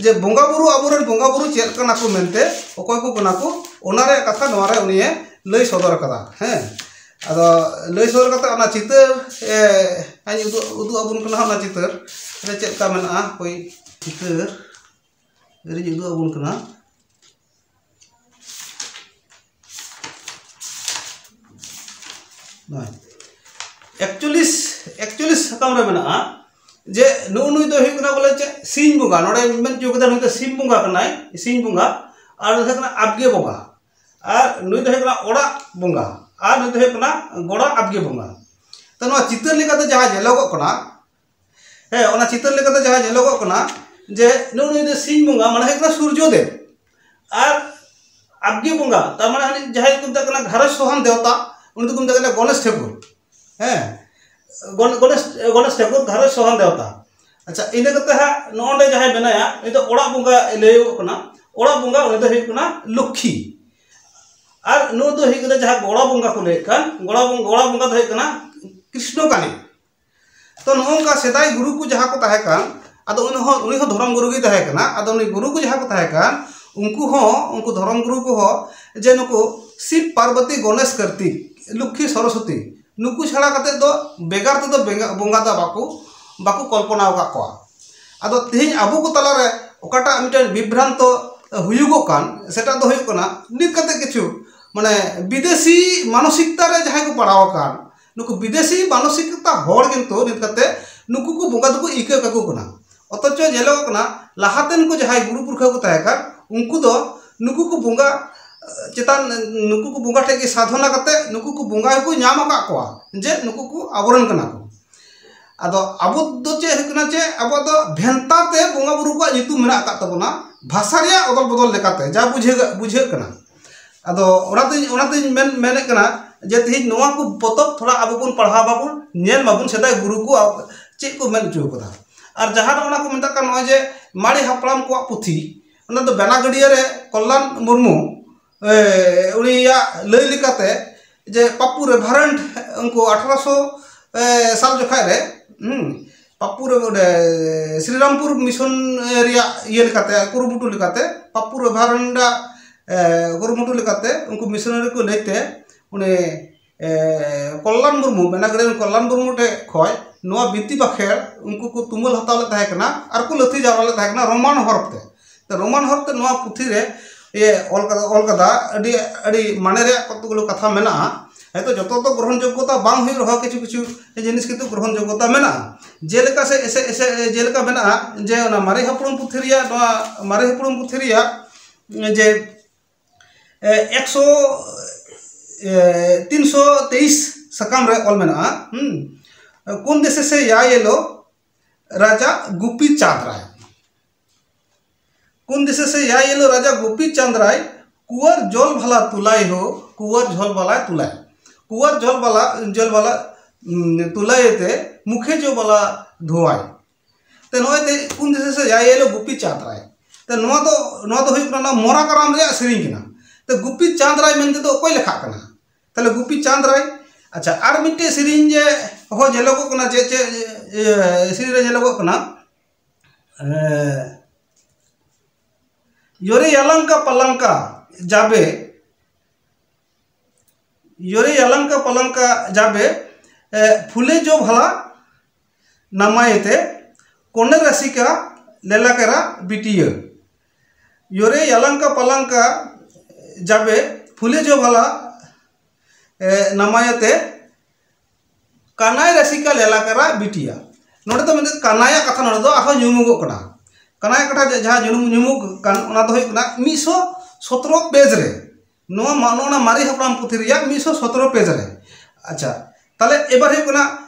ᱡᱮ ᱵᱚᱸᱜᱟ ᱵᱩᱨᱩ, ᱟᱵᱚᱨᱮᱱ ᱵᱚᱸᱜᱟ ᱵᱩᱨᱩ ᱪᱮᱫ ᱠᱟᱱᱟ ᱠᱚ ᱢᱮᱱᱛᱮ, ᱚᱠᱚᱭ ᱠᱚ ᱠᱟᱱᱟ ᱠᱚ, ᱚᱱᱟ ᱨᱮᱭᱟᱜ ᱠᱟᱛᱷᱟ ᱱᱚᱣᱟ ᱨᱮ ᱩᱱᱤᱭᱮ ᱞᱟᱹᱭ ᱥᱚᱫᱚᱨ ᱠᱟᱫᱟ᱾ ᱦᱮᱸ, ᱟᱫᱚ ᱞᱟᱹᱭ ᱥᱚᱫᱚᱨ ᱠᱟᱛᱮ ᱚᱱᱟ ᱪᱤᱛᱟᱹᱨ, ᱮ, ᱟᱧ ᱩᱫᱩᱜ, ᱩᱫᱩᱜ ᱟᱵᱚᱱ ᱠᱟᱱᱟ ᱦᱟᱸᱜ, ᱚᱱᱟ ᱪᱤᱛᱟᱹᱨ ᱨᱮ ᱪᱮᱫ ᱞᱮᱠᱟ ᱢᱮᱱᱟᱜᱼᱟ᱾ ᱦᱳᱭ, ᱪᱤᱛᱟᱹᱨ ᱨᱤᱧ ᱩᱫᱩᱜ ᱟᱵᱚᱱ ᱠᱟᱱᱟ᱾ ᱱᱚᱜᱼᱚᱭ ᱮᱠᱪᱚᱞᱞᱤᱥ, ᱮᱠᱪᱚᱞᱞᱤᱥ ᱥᱟᱠᱟᱢ ᱨᱮ ᱢᱮᱱᱟᱜᱼᱟ ᱡᱮ ᱱᱩᱜᱼᱩ ᱱᱩᱭ ᱫᱚ ᱦᱩᱭᱩᱜ ᱠᱟᱱᱟ ᱵᱚᱞᱮ ᱪᱮᱫ, ᱥᱤᱧ ᱵᱚᱸᱜᱟ᱾ ᱱᱚᱰᱮ ᱢᱮᱱ ᱦᱚᱪᱚ ᱠᱟᱫᱟ, ᱱᱩᱭ ᱫᱚ ᱥᱤᱧ ᱵᱚᱸᱜᱟ ᱠᱟᱱᱟᱭ, ᱥᱤᱧ ᱵᱚᱸᱜᱟ᱾ ᱟᱨ ᱱᱩᱭ ᱫᱚ ᱦᱩᱭᱩᱜ ᱠᱟᱱᱟ ᱟᱵᱜᱮ ᱵᱚᱸᱜᱟ, ᱟᱨ ᱱᱩᱭ ᱫᱚ ᱦᱩᱭᱩᱜ ᱠᱟᱱᱟ ᱚᱲᱟᱜ ᱵᱚᱸᱜᱟ, ᱟᱨ ᱱᱩᱭ ᱫᱚ ᱦᱩᱭᱩᱜ ᱠᱟᱱᱟ ᱜᱚᱲᱟ ᱟᱵᱜᱮ ᱵᱚᱸᱜᱟ᱾ ᱛᱚ, ᱱᱚᱣᱟ ᱪᱤᱛᱟᱹᱨ ᱞᱮᱠᱟᱛᱮ ᱡᱟᱦᱟᱸ ᱧᱮᱞᱚᱜᱚᱜ ᱠᱟᱱᱟ, ᱦᱮᱸ, ᱚᱱᱟ ᱪᱤᱛᱟᱹᱨ ᱞᱮᱠᱟᱛᱮ ᱡᱟᱦᱟᱸ ᱧᱮᱞᱚᱜᱚᱜ ᱠᱟᱱᱟ ᱡᱮ ᱱᱩᱜᱼᱩ ᱱᱩᱭ ᱫᱚ ᱥᱤᱧ ᱵᱚᱸᱜᱟ, ᱢᱟᱱᱮ ᱦᱩᱭᱩᱜ ᱠᱟᱱᱟ ᱥᱩᱨᱡᱚ ᱫᱮᱵ, ᱟᱨ ᱟᱵᱜᱮ ᱵᱚᱸᱜᱟ, ᱛᱟᱨ ᱢᱟᱱᱮ ᱩᱱᱤ ᱡᱟᱦᱟᱸᱭ ᱠᱚ ᱢᱮᱛᱟᱜ ᱠᱟᱱᱟ ᱜᱷᱟᱨᱚᱸᱡᱽ ᱥᱚᱦᱟᱱ ᱫᱮᱣᱛᱟ, ᱩᱱᱤ ᱫᱚᱠᱚ ᱢᱮᱛᱟᱜ ᱠᱟᱱᱟ ᱜᱚᱱᱮᱥ ᱴᱷᱟᱹᱠᱩᱨ᱾ ᱦᱮᱸ, ᱜᱚᱱ-, ᱜᱚᱱᱮᱥ, ᱜᱚᱱᱮᱥ ᱴᱷᱟᱹᱠᱩᱨ, ᱜᱷᱟᱨᱚᱸᱡᱽ ᱥᱚᱦᱟᱱ ᱫᱮᱣᱛᱟ᱾ ᱟᱪᱪᱷᱟ, ᱤᱱᱟᱹ ᱠᱟᱛᱮ ᱦᱟᱸᱜ ᱱᱚᱜᱼᱚ ᱱᱚᱰᱮ ᱡᱟᱦᱟᱸᱭ ᱢᱮᱱᱟᱭᱟ, ᱩᱱᱤ ᱫᱚ ᱚᱲᱟᱜ ᱵᱚᱸᱜᱟ ᱞᱟᱹᱭᱚᱜ ᱠᱟᱱᱟ᱾ ᱚᱲᱟᱜ ᱵᱚᱸᱜᱟ, ᱩᱱᱤ ᱫᱚ ᱦᱩᱭᱩᱜ ᱠᱟᱱᱟ ᱞᱚᱠᱠᱷᱤ᱾ ᱟᱨ ᱱᱩᱭ ᱫᱚ ᱦᱩᱭᱩᱜ ᱠᱟᱱᱟ ᱡᱟᱦᱟᱸ ᱜᱚᱲᱟ ᱵᱚᱸᱜᱟ ᱠᱚ ᱞᱟᱹᱭᱮᱫ ᱠᱟᱱ, ᱜᱚᱲᱟ ᱵᱚᱸ-, ᱜᱚᱲᱟ ᱵᱚᱸᱜᱟ ᱫᱚ ᱦᱩᱭᱩᱜ ᱠᱟᱱᱟ ᱠᱨᱤᱥᱱᱚ ᱠᱟᱞᱤ᱾ ᱛᱚ, ᱱᱚᱜᱼᱚ ᱱᱚᱝᱠᱟ ᱥᱮᱫᱟᱭ ᱜᱩᱨᱩ ᱠᱚ ᱡᱟᱦᱟᱸ ᱠᱚ ᱛᱟᱦᱮᱸ ᱠᱟᱱ, ᱟᱫᱚ ᱩᱱᱤ ᱦᱚᱸ, ᱩᱱᱤ ᱦᱚᱸ ᱫᱷᱚᱨᱚᱢ ᱜᱩᱨᱩ ᱜᱮᱭ ᱛᱟᱦᱮᱸ ᱠᱟᱱᱟ᱾ ᱟᱫᱚ ᱩᱱᱤ ᱜᱩᱨᱩ ᱠᱚ ᱡᱟᱦᱟᱸ ᱠᱚ ᱛᱟᱦᱮᱸ ᱠᱟᱱ, ᱩᱱᱠᱩ ᱦᱚᱸ, ᱩᱱᱠᱩ ᱫᱷᱚᱨᱚᱢ ᱜᱩᱨᱩ ᱠᱚᱦᱚᱸ ᱡᱮ ᱱᱩᱠᱩ ᱥᱤᱵ, ᱯᱟᱨᱵᱚᱛᱤ, ᱜᱚᱱᱮᱥ, ᱠᱟᱨᱛᱤᱠ, ᱞᱚᱠᱠᱷᱤ, ᱥᱚᱨᱚᱥᱚᱛᱤ, ᱱᱩᱠᱩ ᱪᱷᱟᱲᱟ ᱠᱟᱛᱮᱫ ᱫᱚ ᱵᱮᱜᱟᱨ ᱛᱮᱫᱚ ᱵᱮᱸᱜᱟ-, ᱵᱚᱸᱜᱟ ᱫᱚ ᱵᱟᱠᱚ, ᱵᱟᱠᱚ ᱠᱚᱞᱯᱚᱱᱟ ᱟᱠᱟᱫ ᱠᱚᱣᱟ᱾ ᱟᱫᱚ ᱛᱮᱦᱮᱧ ᱟᱵᱚ ᱠᱚ ᱛᱟᱞᱟᱨᱮ ᱚᱠᱟᱴᱟᱜ ᱢᱤᱫᱴᱮᱱ ᱵᱤᱵᱷᱨᱟᱱᱛᱚ ᱦᱩᱭᱩᱜᱚᱜ ᱠᱟᱱ, ᱥᱮᱴᱟ ᱫᱚ ᱦᱩᱭᱩᱜ ᱠᱟᱱᱟ ᱱᱤᱛ ᱠᱟᱛᱮ ᱠᱤᱪᱷᱩ, ᱢᱟᱱᱮ, ᱵᱤᱫᱮᱥᱤ ᱢᱟᱱᱚᱥᱤᱠᱛᱟ ᱨᱮ ᱡᱟᱦᱟᱸᱭ ᱠᱚ ᱯᱟᱲᱟᱣ ᱟᱠᱟᱱ, ᱱᱩᱠᱩ ᱵᱤᱫᱮᱥᱤ ᱢᱟᱱᱚᱥᱤᱠᱛᱟ ᱦᱚᱲ ᱠᱤᱱᱛᱩ ᱱᱤᱛ ᱠᱟᱛᱮ ᱱᱩᱠᱩ ᱠᱚ ᱵᱚᱸᱜᱟ ᱫᱚᱠᱚ ᱤᱠᱟᱹ ᱠᱟᱠᱚ ᱠᱟᱱᱟ᱾ ᱚᱛᱷᱚᱪᱚ ᱧᱮᱞᱚᱜᱚᱜ ᱠᱟᱱᱟ, ᱞᱟᱦᱟᱛᱮᱱ ᱠᱚ ᱡᱟᱦᱟᱸᱭ ᱜᱩᱨᱩ ᱯᱩᱨᱠᱷᱟᱹ ᱠᱚ ᱛᱟᱦᱮᱸ ᱠᱟᱱ, ᱩᱱᱠᱩ ᱫᱚ ᱱᱩᱠᱩ ᱠᱚ ᱵᱚᱸᱜᱟ, ᱮ, ᱪᱮᱛᱟᱱ, ᱱᱩᱠᱩ ᱠᱚ ᱵᱚᱸᱜᱟ ᱴᱷᱮᱡ ᱜᱮ ᱥᱟᱫᱷᱚᱱᱟ ᱠᱟᱛᱮ ᱱᱩᱠᱩ ᱠᱚ ᱵᱚᱸᱜᱟ ᱜᱮᱠᱚ ᱧᱟᱢ ᱟᱠᱟᱫ ᱠᱚᱣᱟ, ᱡᱮ ᱱᱩᱠᱩ ᱠᱚ ᱟᱵᱚᱨᱮᱱ ᱠᱟᱱᱟ ᱠᱚ᱾ ᱟᱫᱚ ᱟᱵᱚ ᱫᱚ ᱪᱮᱫ ᱦᱩᱭᱩᱜ ᱠᱟᱱᱟ, ᱪᱮᱫ ᱟᱵᱚᱣᱟᱜ ᱫᱚ ᱵᱷᱮᱱᱛᱟ ᱛᱮ ᱵᱚᱸᱜᱟ ᱵᱩᱨᱩ ᱠᱚᱣᱟᱜ ᱧᱩᱛᱩᱢ ᱢᱮᱱᱟᱜ ᱟᱠᱟᱫ ᱛᱟᱵᱚᱱᱟ, ᱵᱷᱟᱥᱟ ᱨᱮᱭᱟᱜ ᱚᱫᱚᱞ ᱵᱚᱫᱚᱞ ᱞᱮᱠᱟᱛᱮ ᱡᱟ ᱵᱩᱡᱷᱟᱹᱜ, ᱵᱩᱡᱷᱟᱹᱜ ᱠᱟᱱᱟ᱾ ᱟᱫᱚ ᱚᱱᱟᱛᱮᱧ, ᱚᱱᱟᱛᱮᱧ ᱢᱮᱱ, ᱢᱮᱱᱮᱫ ᱠᱟᱱᱟ ᱡᱮ ᱛᱮᱦᱮᱧ ᱱᱚᱣᱟ ᱠᱚ ᱯᱚᱛᱚᱵ ᱛᱷᱚᱲᱟ ᱟᱵᱚ ᱵᱚᱱ ᱯᱟᱲᱦᱟᱣ ᱢᱟᱵᱚᱱ, ᱧᱮᱞ ᱢᱟᱵᱚᱱ ᱥᱮᱫᱟᱭ ᱜᱩᱨᱩ ᱠᱚ ᱪᱮᱫ ᱠᱚ ᱢᱮᱱ ᱦᱚᱪᱚ ᱠᱟᱫᱟ᱾ ᱟᱨ ᱡᱟᱦᱟᱸ ᱫᱚ ᱚᱱᱟ ᱠᱚ ᱢᱮᱛᱟᱜ ᱠᱟᱱ ᱱᱚᱜᱼᱚᱭ ᱡᱮ ᱢᱟᱨᱮ ᱦᱟᱯᱲᱟᱢ ᱠᱚᱣᱟᱜ ᱯᱩᱛᱷᱤ, ᱚᱱᱟ ᱫᱚ ᱵᱮᱱᱟᱜᱟᱹᱲᱤᱭᱟᱹ ᱨᱮ ᱠᱚᱞᱞᱟᱱ ᱢᱩᱨᱢᱩ, ᱮ, ᱩᱱᱤᱭᱟᱜ ᱞᱟᱹᱭ ᱞᱮᱠᱟᱛᱮ ᱡᱮ ᱯᱟᱯᱯᱩ ᱨᱮᱵᱷᱟᱨᱮᱱᱰ ᱩᱱᱠᱩ ᱟᱴᱷᱨᱚᱥᱚ, ᱮ, ᱥᱟᱞ ᱡᱚᱠᱷᱟᱡ ᱨᱮ, ᱦᱩᱸ, ᱯᱟᱯᱩ ᱨᱮ ᱚᱸᱰᱮ ᱥᱨᱤᱨᱟᱢᱯᱩᱨ ᱢᱤᱥᱚᱱ ᱨᱮᱭᱟᱜ ᱤᱭᱟᱹ ᱞᱮᱠᱟᱛᱮ, ᱠᱩᱨᱩᱢᱩᱴᱩ ᱞᱮᱠᱟᱛᱮ, ᱯᱟᱯᱩ ᱨᱮᱵᱷᱟᱨᱮᱱᱰ ᱟᱜ ᱠᱩᱨᱩᱢᱩᱴᱩ ᱞᱮᱠᱟᱛᱮ ᱩᱱᱠᱩ ᱢᱤᱥᱚᱱᱟᱨᱤ ᱠᱚ ᱞᱟᱹᱭ ᱛᱮ ᱩᱱᱤ ᱠᱚᱞᱞᱟᱱ ᱢᱩᱨᱢᱩ, ᱢᱮᱱᱟᱜ ᱨᱮᱱ ᱠᱚᱞᱞᱟᱱ ᱢᱩᱨᱢᱩ ᱴᱷᱮᱱ ᱠᱷᱚᱱ ᱱᱚᱣᱟ ᱵᱤᱱᱛᱤ ᱵᱟᱠᱷᱮᱲ ᱩᱱᱠᱩ ᱠᱚ ᱛᱩᱢᱟᱹᱞ ᱦᱟᱛᱟᱣ ᱞᱮᱫ ᱛᱟᱦᱮᱸ ᱠᱟᱱᱟ ᱟᱨ ᱠᱚ ᱞᱟᱹᱛᱷᱤ ᱡᱟᱣᱨᱟ ᱞᱮᱫ ᱛᱟᱦᱮᱸ ᱠᱟᱱᱟ ᱨᱳᱢᱟᱱ ᱦᱚᱨᱚᱯ ᱛᱮ᱾ ᱛᱚ ᱨᱳᱢᱟᱱ ᱦᱚᱨᱚᱯ ᱛᱮ ᱱᱚᱣᱟ ᱯᱩᱛᱷᱤ ᱨᱮ ᱤᱭᱟᱹ ᱚᱞ ᱠᱟᱫᱟ, ᱚᱞ ᱠᱟᱫᱟ ᱟᱹᱰᱤ, ᱟᱹᱰᱤ ᱢᱟᱱᱮ ᱨᱮᱭᱟᱜ ᱠᱚᱛᱚᱠ ᱜᱩᱞᱳ ᱠᱟᱛᱷᱟ ᱢᱮᱱᱟᱜᱼᱟ᱾ ᱦᱚᱭᱛᱳ ᱡᱚᱛᱚ ᱫᱚ ᱜᱨᱚᱦᱚᱱ ᱡᱳᱜᱽᱜᱚᱛᱟ ᱵᱟᱝ ᱦᱩᱭᱩᱜ ᱨᱮᱦᱚᱸ ᱠᱤᱪᱷᱩ ᱠᱤᱪᱷᱩ ᱡᱤᱱᱤᱥ ᱠᱤᱱᱛᱩ ᱜᱨᱚᱦᱚᱱ ᱡᱳᱜᱽᱜᱚᱛᱟ ᱢᱮᱱᱟᱜᱼᱟ᱾ ᱡᱮᱞᱮᱠᱟ ᱥᱮ ᱮᱥᱮ ᱮᱥᱮ ᱡᱮᱞᱮᱠᱟ ᱢᱮᱱᱟᱜᱼᱟ ᱡᱮ ᱚᱱᱟ ᱢᱟᱨᱮ ᱦᱟᱯᱲᱟᱢ ᱯᱩᱛᱷᱤ ᱨᱮᱭᱟᱜ, ᱱᱚᱣᱟ ᱢᱟᱨᱮ ᱦᱟᱯᱲᱟᱢ ᱯᱩᱛᱷᱤ ᱨᱮᱭᱟᱜ ᱡᱮ ᱮᱠᱥᱚ ᱛᱤᱱᱥᱚ ᱛᱮᱭᱤᱥ ᱥᱟᱠᱟᱢ ᱨᱮ ᱚᱞ ᱢᱮᱱᱟᱜᱼᱟ᱾ ᱦᱩᱸ᱾ ᱠᱩᱱ ᱫᱮᱥᱮ ᱥᱮ ᱭᱟ ᱭᱮᱞᱳ ᱨᱟᱡᱟ ᱜᱩᱯᱤ ᱪᱟᱸᱫᱽ ᱨᱟᱭ᱾ ᱠᱩᱱ ᱫᱮᱥᱮ ᱥᱮ ᱭᱟ ᱭᱮᱞᱳ ᱨᱟᱡᱟ ᱜᱩᱯᱤ ᱪᱟᱸᱫᱽ ᱨᱟᱭ ᱠᱩᱣᱟᱨ ᱡᱚᱞ ᱵᱷᱟᱞᱟ ᱛᱩᱞᱟᱭ ᱦᱳ, ᱠᱩᱣᱟᱨ ᱡᱚᱞ ᱵᱟᱞᱟ ᱛᱩᱞᱟᱭ, ᱠᱩᱣᱟᱨ ᱡᱚᱞ ᱵᱟᱞᱟ, ᱡᱚᱞ ᱵᱟᱞᱟ ᱩᱢ, ᱛᱩᱞᱟᱭ ᱛᱮ ᱢᱩᱠᱷᱮ ᱡᱚ ᱵᱟᱞᱟ ᱫᱷᱳᱣᱟᱭ᱾ ᱛᱮ ᱱᱚᱜᱼᱚᱭ ᱛᱮ ᱠᱩᱱ ᱫᱮᱥᱮ ᱥᱮ ᱭᱟ ᱭᱮᱞᱳ ᱜᱩᱯᱤ ᱪᱟᱸᱫᱽ ᱨᱟᱭ᱾ ᱛᱮ ᱱᱚᱣᱟ ᱫᱚ, ᱱᱚᱣᱟ ᱫᱚ ᱦᱩᱭᱩᱜ ᱠᱟᱱᱟ ᱱᱚᱣᱟ ᱢᱚᱨᱟ ᱠᱟᱨᱟᱢ ᱨᱮᱭᱟᱜ ᱥᱮᱨᱮᱧ ᱠᱟᱱᱟ᱾ ᱛᱮ ᱜᱩᱯᱤ ᱪᱟᱸᱫᱽ ᱨᱟᱭ ᱢᱮᱱᱛᱮ ᱫᱚ ᱚᱠᱚᱭ ᱞᱮᱠᱷᱟᱜ ᱠᱟᱱᱟ? ᱛᱟᱦᱞᱮ ᱜᱩᱯᱤ ᱪᱟᱸᱫᱽ ᱨᱟᱭ᱾ ᱟᱪᱪᱷᱟ, ᱟᱨ ᱢᱤᱫᱴᱮᱡ ᱥᱮᱨᱮᱧ ᱡᱮ ᱦᱚᱸ ᱧᱮᱞᱚᱜᱚᱜ ᱠᱟᱱᱟ, ᱪᱮᱫ ᱪᱮᱫ ᱤᱭᱟᱹ ᱥᱮᱨᱮᱧ ᱨᱮ ᱧᱮᱞᱚᱜᱚᱜ ᱠᱟᱱᱟ? ᱮᱸ, ᱭᱳᱨᱮ ᱭᱟᱞᱟᱝᱠᱟ ᱯᱟᱞᱟᱝᱠᱟ ᱡᱟᱵᱮ, ᱭᱳᱨᱮ ᱭᱟᱞᱟᱝᱠᱟ ᱯᱟᱞᱟᱝᱠᱟ ᱡᱟᱵᱮ, ᱮ, ᱯᱷᱩᱞᱮ ᱡᱚ ᱵᱷᱟᱞᱟ ᱱᱟᱢᱟᱭᱮᱛᱮ ᱠᱚᱱᱮ ᱨᱟᱥᱤᱠᱟ ᱞᱮᱞᱟᱠᱮᱨᱟ ᱵᱤᱴᱤᱭᱟᱹ᱾ ᱭᱳᱨᱮ ᱭᱟᱞᱟᱝᱠᱟ ᱯᱟᱞᱟᱝᱠᱟ ᱡᱟᱵᱮ ᱯᱷᱩᱞᱮ ᱡᱚ ᱵᱷᱟᱞᱟ, ᱮ, ᱱᱟᱢᱟᱭᱮᱛᱮ ᱠᱟᱱᱟᱭ ᱨᱟᱥᱤᱠᱟ ᱞᱮᱞᱟᱠᱟᱨᱟ ᱵᱤᱴᱤᱭᱟ᱾ ᱱᱚᱰᱮ ᱫᱚ ᱢᱮᱱᱛᱮ ᱠᱟᱱᱟᱭᱟᱜ ᱠᱟᱛᱷᱟ ᱱᱚᱰᱮ ᱫᱚ ᱟᱨᱦᱚᱸ ᱧᱩᱢᱩᱜᱚᱜ ᱠᱟᱱᱟ᱾ ᱠᱟᱱᱟᱭᱟᱜ ᱠᱟᱛᱷᱟ ᱡᱮ ᱡᱟᱦᱟᱸ ᱧᱩᱢ, ᱧᱩᱢᱩᱜ ᱠᱟᱱ, ᱚᱱᱟ ᱫᱚ ᱦᱩᱭᱩᱜ ᱠᱟᱱᱟ ᱢᱤᱫᱥᱚ ᱥᱚᱛᱨᱚ ᱯᱮᱡᱽ ᱨᱮ᱾ ᱱᱚᱣᱟ ᱢᱟ-, ᱱᱚᱜᱼᱚ ᱱᱟ ᱢᱟᱨᱮ ᱦᱟᱯᱲᱟᱢ ᱯᱩᱛᱷᱤ ᱨᱮᱭᱟᱜ ᱢᱤᱫᱥᱚ ᱥᱚᱛᱨᱚ ᱯᱮᱡᱽ ᱨᱮ᱾ ᱟᱪᱪᱷᱟ, ᱛᱟᱦᱞᱮ ᱮᱵᱟᱨ ᱦᱩᱭᱩᱜ ᱠᱟᱱᱟ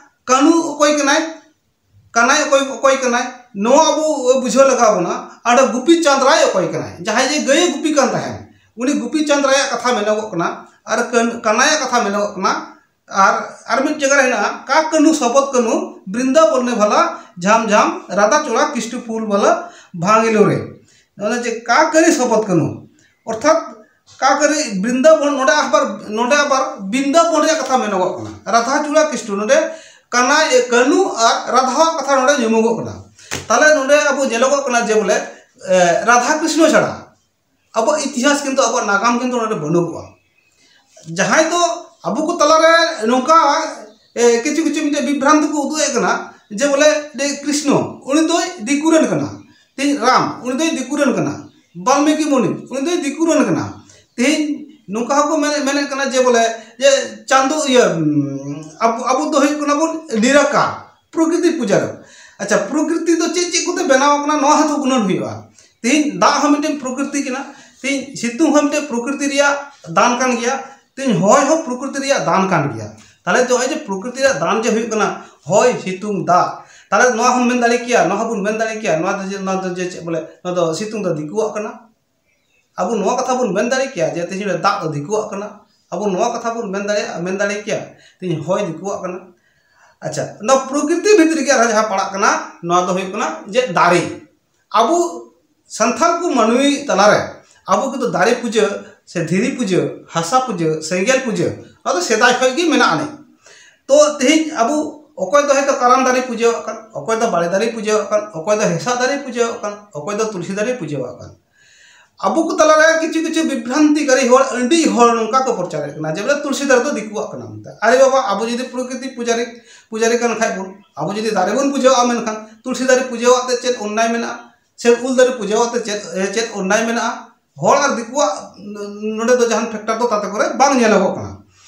ᱠᱟᱹᱱᱩ ᱚᱠᱚᱭ ᱠᱟᱱᱟᱭ? ᱠᱟᱱᱟᱭ ᱚᱠᱚᱭ, ᱚᱠᱚᱭ ᱠᱟᱱᱟᱭ? ᱱᱚᱣᱟ ᱟᱵᱚ ᱵᱩᱡᱷᱟᱹᱣ ᱞᱟᱜᱟᱣ ᱵᱚᱱᱟ᱾ ᱟᱨ ᱜᱩᱯᱤ ᱪᱟᱸᱫᱽ ᱨᱟᱭ ᱚᱠᱚᱭ ᱠᱟᱱᱟᱭ? ᱡᱟᱦᱟᱸᱭ ᱡᱮ ᱜᱟᱹᱭᱮ ᱜᱩᱯᱤ ᱠᱟᱱ ᱛᱟᱦᱮᱸᱱ, ᱩᱱᱤ ᱜᱩᱯᱤ ᱪᱟᱸᱫᱽ ᱨᱟᱭᱟᱜ ᱠᱟᱛᱷᱟ ᱢᱮᱱᱚᱜᱚᱜ ᱠᱟᱱᱟ᱾ ᱟᱨ ᱠᱟᱹᱱ-, ᱠᱟᱱᱟᱭᱟᱜ ᱠᱟᱛᱷᱟ ᱢᱮᱱᱚᱜᱚᱜ ᱠᱟᱱᱟ᱾ ᱟᱨ, ᱟᱨ ᱢᱤᱫ ᱡᱟᱭᱜᱟ ᱨᱮ ᱦᱮᱱᱟᱜᱼᱟ, ᱠᱟ ᱠᱟᱹᱱᱩ ᱥᱚᱵᱚᱫ ᱠᱟᱹᱱᱩ ᱵᱨᱤᱱᱫᱟᱵᱚᱱ ᱢᱮ ᱵᱷᱟᱞᱟ ᱡᱷᱟᱢ ᱡᱷᱟᱢ ᱨᱟᱫᱟ ᱪᱚᱲᱟ ᱠᱤᱥᱴᱩ ᱯᱷᱩᱞ ᱵᱷᱟᱞᱟ ᱵᱷᱟᱝ ᱮᱞᱳ ᱨᱮ᱾ ᱚᱱᱟ ᱡᱮ ᱠᱟ ᱠᱟᱹᱨᱤ ᱥᱚᱵᱚᱫ ᱠᱟᱹᱱᱩ, ᱚᱨᱛᱷᱟᱛ ᱠᱟ ᱠᱟᱹᱨᱤ ᱵᱨᱤᱱᱫᱟᱵᱚᱱ, ᱱᱚᱰᱮ ᱟᱵᱟᱨ, ᱱᱚᱰᱮ ᱟᱵᱟᱨ ᱵᱨᱤᱱᱫᱟᱵᱚᱱ ᱨᱮᱭᱟᱜ ᱠᱟᱛᱷᱟ ᱢᱮᱱᱚᱜᱚᱜ ᱠᱟᱱᱟ᱾ ᱨᱟᱫᱷᱟ ᱪᱩᱲᱟ ᱠᱤᱥᱴᱩ, ᱱᱚᱰᱮ ᱠᱟᱱᱟᱭ, ᱮ, ᱠᱟᱹᱱᱩ ᱟᱨ ᱨᱟᱫᱷᱟᱣᱟᱜ ᱠᱟᱛᱷᱟ ᱱᱚᱰᱮ ᱧᱩᱢᱩᱜᱚᱜ ᱠᱟᱱᱟ᱾ ᱛᱟᱦᱞᱮ ᱱᱚᱰᱮ ᱟᱵᱚ ᱧᱮᱞᱚᱜᱚᱜ ᱠᱟᱱᱟ ᱡᱮ ᱵᱚᱞᱮ, ᱮ, ᱨᱟᱫᱷᱟ ᱠᱨᱤᱥᱱᱚ ᱪᱷᱟᱲᱟ ᱟᱵᱚᱣᱟᱜ ᱤᱛᱤᱦᱟᱥ ᱠᱤᱱᱛᱩ, ᱟᱵᱚᱣᱟᱜ ᱱᱟᱜᱟᱢ ᱠᱤᱱᱛᱩ ᱱᱚᱰᱮ ᱵᱟᱹᱱᱩᱜᱚᱜᱼᱟ᱾ ᱡᱟᱦᱟᱸᱭ ᱫᱚ ᱟᱵᱚ ᱠᱚ ᱛᱟᱞᱟᱨᱮ ᱱᱚᱝᱠᱟ, ᱮ, ᱠᱤᱪᱷᱩ ᱠᱤᱪᱷᱩ ᱢᱤᱫᱴᱮᱱ ᱵᱤᱵᱷᱨᱟᱱᱛᱤ ᱠᱚ ᱩᱫᱩᱜ ᱮᱫ ᱠᱟᱱᱟ ᱡᱮ ᱵᱚᱞᱮ, ᱫᱮ ᱠᱨᱤᱥᱱᱚ, ᱩᱱᱤ ᱫᱚᱭ ᱫᱤᱠᱩ ᱨᱮᱱ ᱠᱟᱱᱟ, ᱛᱮᱦᱮᱧ ᱨᱟᱢ, ᱩᱱᱤ ᱫᱚᱭ ᱫᱤᱠᱩ ᱨᱮᱱ ᱠᱟᱱᱟ, ᱵᱟᱞᱢᱤᱠᱤ ᱢᱩᱱᱤ, ᱩᱱᱤ ᱫᱚᱭ ᱫᱤᱠᱩ ᱨᱮᱱ ᱠᱟᱱᱟ᱾ ᱛᱮᱦᱮᱧ ᱱᱚᱝᱠᱟ ᱦᱚᱸᱠᱚ ᱢᱮᱱ, ᱢᱮᱱᱮᱫ ᱠᱟᱱᱟ ᱡᱮ ᱵᱚᱞᱮ, ᱡᱮ ᱪᱟᱸᱫᱚ, ᱤᱭᱟᱹ, ᱩᱢ, ᱟᱵᱚ, ᱟᱵᱚ ᱫᱚ ᱦᱩᱭᱩᱜ ᱠᱟᱱᱟ ᱵᱚᱱ ᱱᱤᱨᱟᱠᱟᱨ, ᱯᱨᱚᱠᱨᱤᱛᱤ ᱯᱩᱡᱟᱹ ᱨᱮ᱾ ᱟᱪᱪᱷᱟ, ᱯᱨᱚᱠᱨᱤᱛᱤ ᱫᱚ ᱪᱮᱫ ᱪᱮᱫ ᱠᱚᱛᱮ ᱵᱮᱱᱟᱣ ᱟᱠᱟᱱᱟ, ᱱᱚᱣᱟ ᱦᱚᱸᱛᱚ ᱜᱩᱱᱟᱹᱱ ᱦᱩᱭᱩᱜᱼᱟ᱾ ᱛᱮᱦᱮᱧ ᱫᱟᱜ ᱦᱚᱸ ᱢᱤᱫᱴᱮᱱ ᱯᱨᱚᱠᱨᱤᱛᱤ ᱠᱟᱱᱟ, ᱛᱮᱦᱮᱧ ᱥᱤᱛᱩᱝ ᱦᱚᱸ ᱢᱤᱫᱴᱮᱱ ᱯᱨᱚᱠᱨᱤᱛᱤ ᱨᱮᱭᱟᱜ ᱫᱟᱱ ᱠᱟᱱ ᱜᱮᱭᱟ, ᱛᱮᱦᱮᱧ ᱦᱚᱭ ᱦᱚᱸ ᱯᱨᱚᱠᱨᱤᱛᱤ ᱨᱮᱭᱟᱜ ᱫᱟᱱ ᱠᱟᱱ ᱜᱮᱭᱟ᱾ ᱛᱟᱦᱞᱮ ᱱᱚᱜᱼᱚᱭ ᱡᱮ ᱯᱨᱚᱠᱨᱤᱛᱤ ᱨᱮᱭᱟᱜ ᱫᱟᱱ ᱡᱮ ᱦᱩᱭᱩᱜ ᱠᱟᱱᱟ ᱦᱚᱭ, ᱥᱤᱛᱩᱝ, ᱫᱟᱜ, ᱛᱟᱦᱞᱮ ᱱᱚᱣᱟ ᱦᱚᱸ ᱢᱮᱱ ᱫᱟᱲᱮ ᱠᱮᱭᱟ, ᱱᱚᱣᱟ ᱦᱚᱸᱵᱚᱱ ᱢᱮᱱ ᱫᱟᱲᱮ ᱠᱮᱭᱟ, ᱱᱚᱣᱟ ᱫᱚ ᱡᱮ, ᱱᱚᱣᱟ ᱫᱚ ᱡᱮ ᱪᱮᱫ ᱵᱚᱞᱮ, ᱱᱚᱣᱟ ᱫᱚ ᱥᱤᱛᱩᱝ ᱫᱚ ᱫᱤᱠᱩᱣᱟᱜ ᱠᱟᱱᱟ᱾ ᱟᱵᱚ ᱱᱚᱣᱟ ᱠᱟᱛᱷᱟ ᱵᱚᱱ ᱢᱮᱱ ᱫᱟᱲᱮ ᱠᱮᱭᱟ ᱡᱮ ᱛᱮᱦᱮᱧ ᱫᱟᱜ ᱫᱚ ᱫᱤᱠᱩᱣᱟᱜ ᱠᱟᱱᱟ᱾ ᱟᱵᱚ ᱱᱚᱣᱟ ᱠᱟᱛᱷᱟ ᱵᱚᱱ ᱢᱮᱱ ᱫᱟᱲᱮᱭᱟᱜᱼᱟ, ᱢᱮᱱ ᱫᱟᱲᱮ ᱠᱮᱭᱟ ᱛᱮᱦᱮᱧ ᱦᱚᱭ ᱫᱤᱠᱩᱣᱟᱜ ᱠᱟᱱᱟ᱾ ᱟᱪᱪᱷᱟ, ᱱᱚᱣᱟ ᱯᱨᱚᱠᱨᱤᱛᱤ ᱵᱷᱤᱛᱨᱤ ᱨᱮᱜᱮ ᱟᱨᱦᱚᱸ ᱡᱟᱦᱟᱸ ᱯᱟᱲᱟᱜ ᱠᱟᱱᱟ, ᱱᱚᱣᱟ ᱫᱚ ᱦᱩᱭᱩᱜ ᱠᱟᱱᱟ ᱡᱮ ᱫᱟᱨᱮ᱾ ᱟᱵᱚ ᱥᱟᱱᱛᱟᱲ ᱠᱚ ᱢᱟᱹᱱᱢᱤ ᱛᱟᱞᱟᱨᱮ ᱟᱵᱚ ᱠᱚᱫᱚ ᱫᱟᱨᱮ ᱯᱩᱡᱟᱹ ᱥᱮ ᱫᱷᱤᱨᱤ ᱯᱩᱡᱟᱹ, ᱦᱟᱥᱟ ᱯᱩᱡᱟᱹ, ᱥᱮᱸᱜᱮᱞ ᱯᱩᱡᱟᱹ, ᱱᱚᱣᱟ ᱫᱚ ᱥᱮᱫᱟᱭ ᱠᱷᱚᱱ ᱜᱮ ᱢᱮᱱᱟᱜ ᱟᱹᱱᱤᱡ᱾ ᱛᱚ ᱛᱮᱦᱮᱧ ᱟᱵᱚ ᱚᱠᱚᱭ ᱫᱚ ᱦᱚᱭᱛᱳ ᱠᱟᱨᱟᱢ ᱫᱟᱨᱮ ᱯᱩᱡᱟᱹᱣᱟᱜ ᱠᱟᱱ, ᱚᱠᱚᱭ ᱫᱚ ᱵᱟᱲᱮ ᱫᱟᱨᱮ ᱯᱩᱡᱟᱹᱣᱟᱜ ᱠᱟᱱ, ᱚᱠᱚᱭ ᱫᱚ ᱦᱮᱸᱥᱟᱜ ᱫᱟᱨᱮ ᱯᱩᱡᱟᱹᱣᱟᱜ ᱠᱟᱱ, ᱚᱠᱚᱭ ᱫᱚ ᱛᱩᱞᱥᱤ ᱫᱟᱨᱮ ᱯᱩᱡᱟᱹᱣᱟᱜ ᱠᱟᱱ᱾ ᱟᱵᱚ ᱠᱚ ᱛᱟᱞᱟᱨᱮ ᱠᱤᱪᱷᱩ ᱠᱤᱪᱷᱩ ᱵᱤᱵᱷᱨᱟᱱᱛᱤᱠᱟᱨᱤ ᱦᱚᱲ, ᱟᱹᱰᱤ ᱦᱚᱲ ᱱᱚᱝᱠᱟ ᱠᱚ ᱯᱨᱚᱪᱟᱨᱮᱫ ᱠᱟᱱᱟ ᱡᱮ ᱵᱚᱞᱮ ᱛᱩᱞᱥᱤ ᱫᱟᱨᱮ ᱫᱚ ᱫᱤᱠᱩᱣᱟᱜ ᱠᱟᱱᱟ ᱢᱮᱱᱛᱮ᱾ ᱟᱨᱮ ᱵᱟᱵᱟ, ᱟᱵᱚ ᱡᱩᱫᱤ ᱯᱨᱚᱠᱨᱤᱛᱤ ᱯᱩᱡᱟᱨᱤ, ᱯᱩᱡᱟᱨᱤ ᱠᱟᱱ ᱠᱷᱟᱡ ᱵᱚᱱ, ᱟᱵᱚ ᱡᱩᱫᱤ ᱫᱟᱨᱮ ᱵᱚᱱ ᱯᱩᱡᱟᱹᱣᱟᱜᱼᱟ, ᱢᱮᱱᱠᱷᱟᱱ ᱛᱩᱞᱥᱤ ᱫᱟᱨᱮ ᱯᱩᱡᱟᱹᱣᱟᱜ ᱛᱮ ᱪᱮᱫ ᱚᱱᱱᱟᱭ ᱢᱮᱱᱟᱜᱼᱟ? ᱥᱮ ᱩᱞ ᱫᱟᱨᱮ ᱯᱩᱡᱟᱹᱣᱟᱜ ᱛᱮ ᱪᱮᱫ, ᱪᱮᱫ ᱚᱱᱱᱟᱭ ᱢᱮᱱᱟᱜᱼᱟ? ᱦᱚᱲ ᱟᱨ ᱫᱤᱠᱩᱣᱟᱜ ᱱᱚᱰᱮ ᱫᱚ ᱡᱟᱦᱟᱱ factor ᱫᱚ ᱛᱟᱛᱮ ᱠᱚᱨᱮ ᱵᱟᱝ ᱧᱮᱞᱚᱜᱚᱜ ᱠᱟᱱᱟ᱾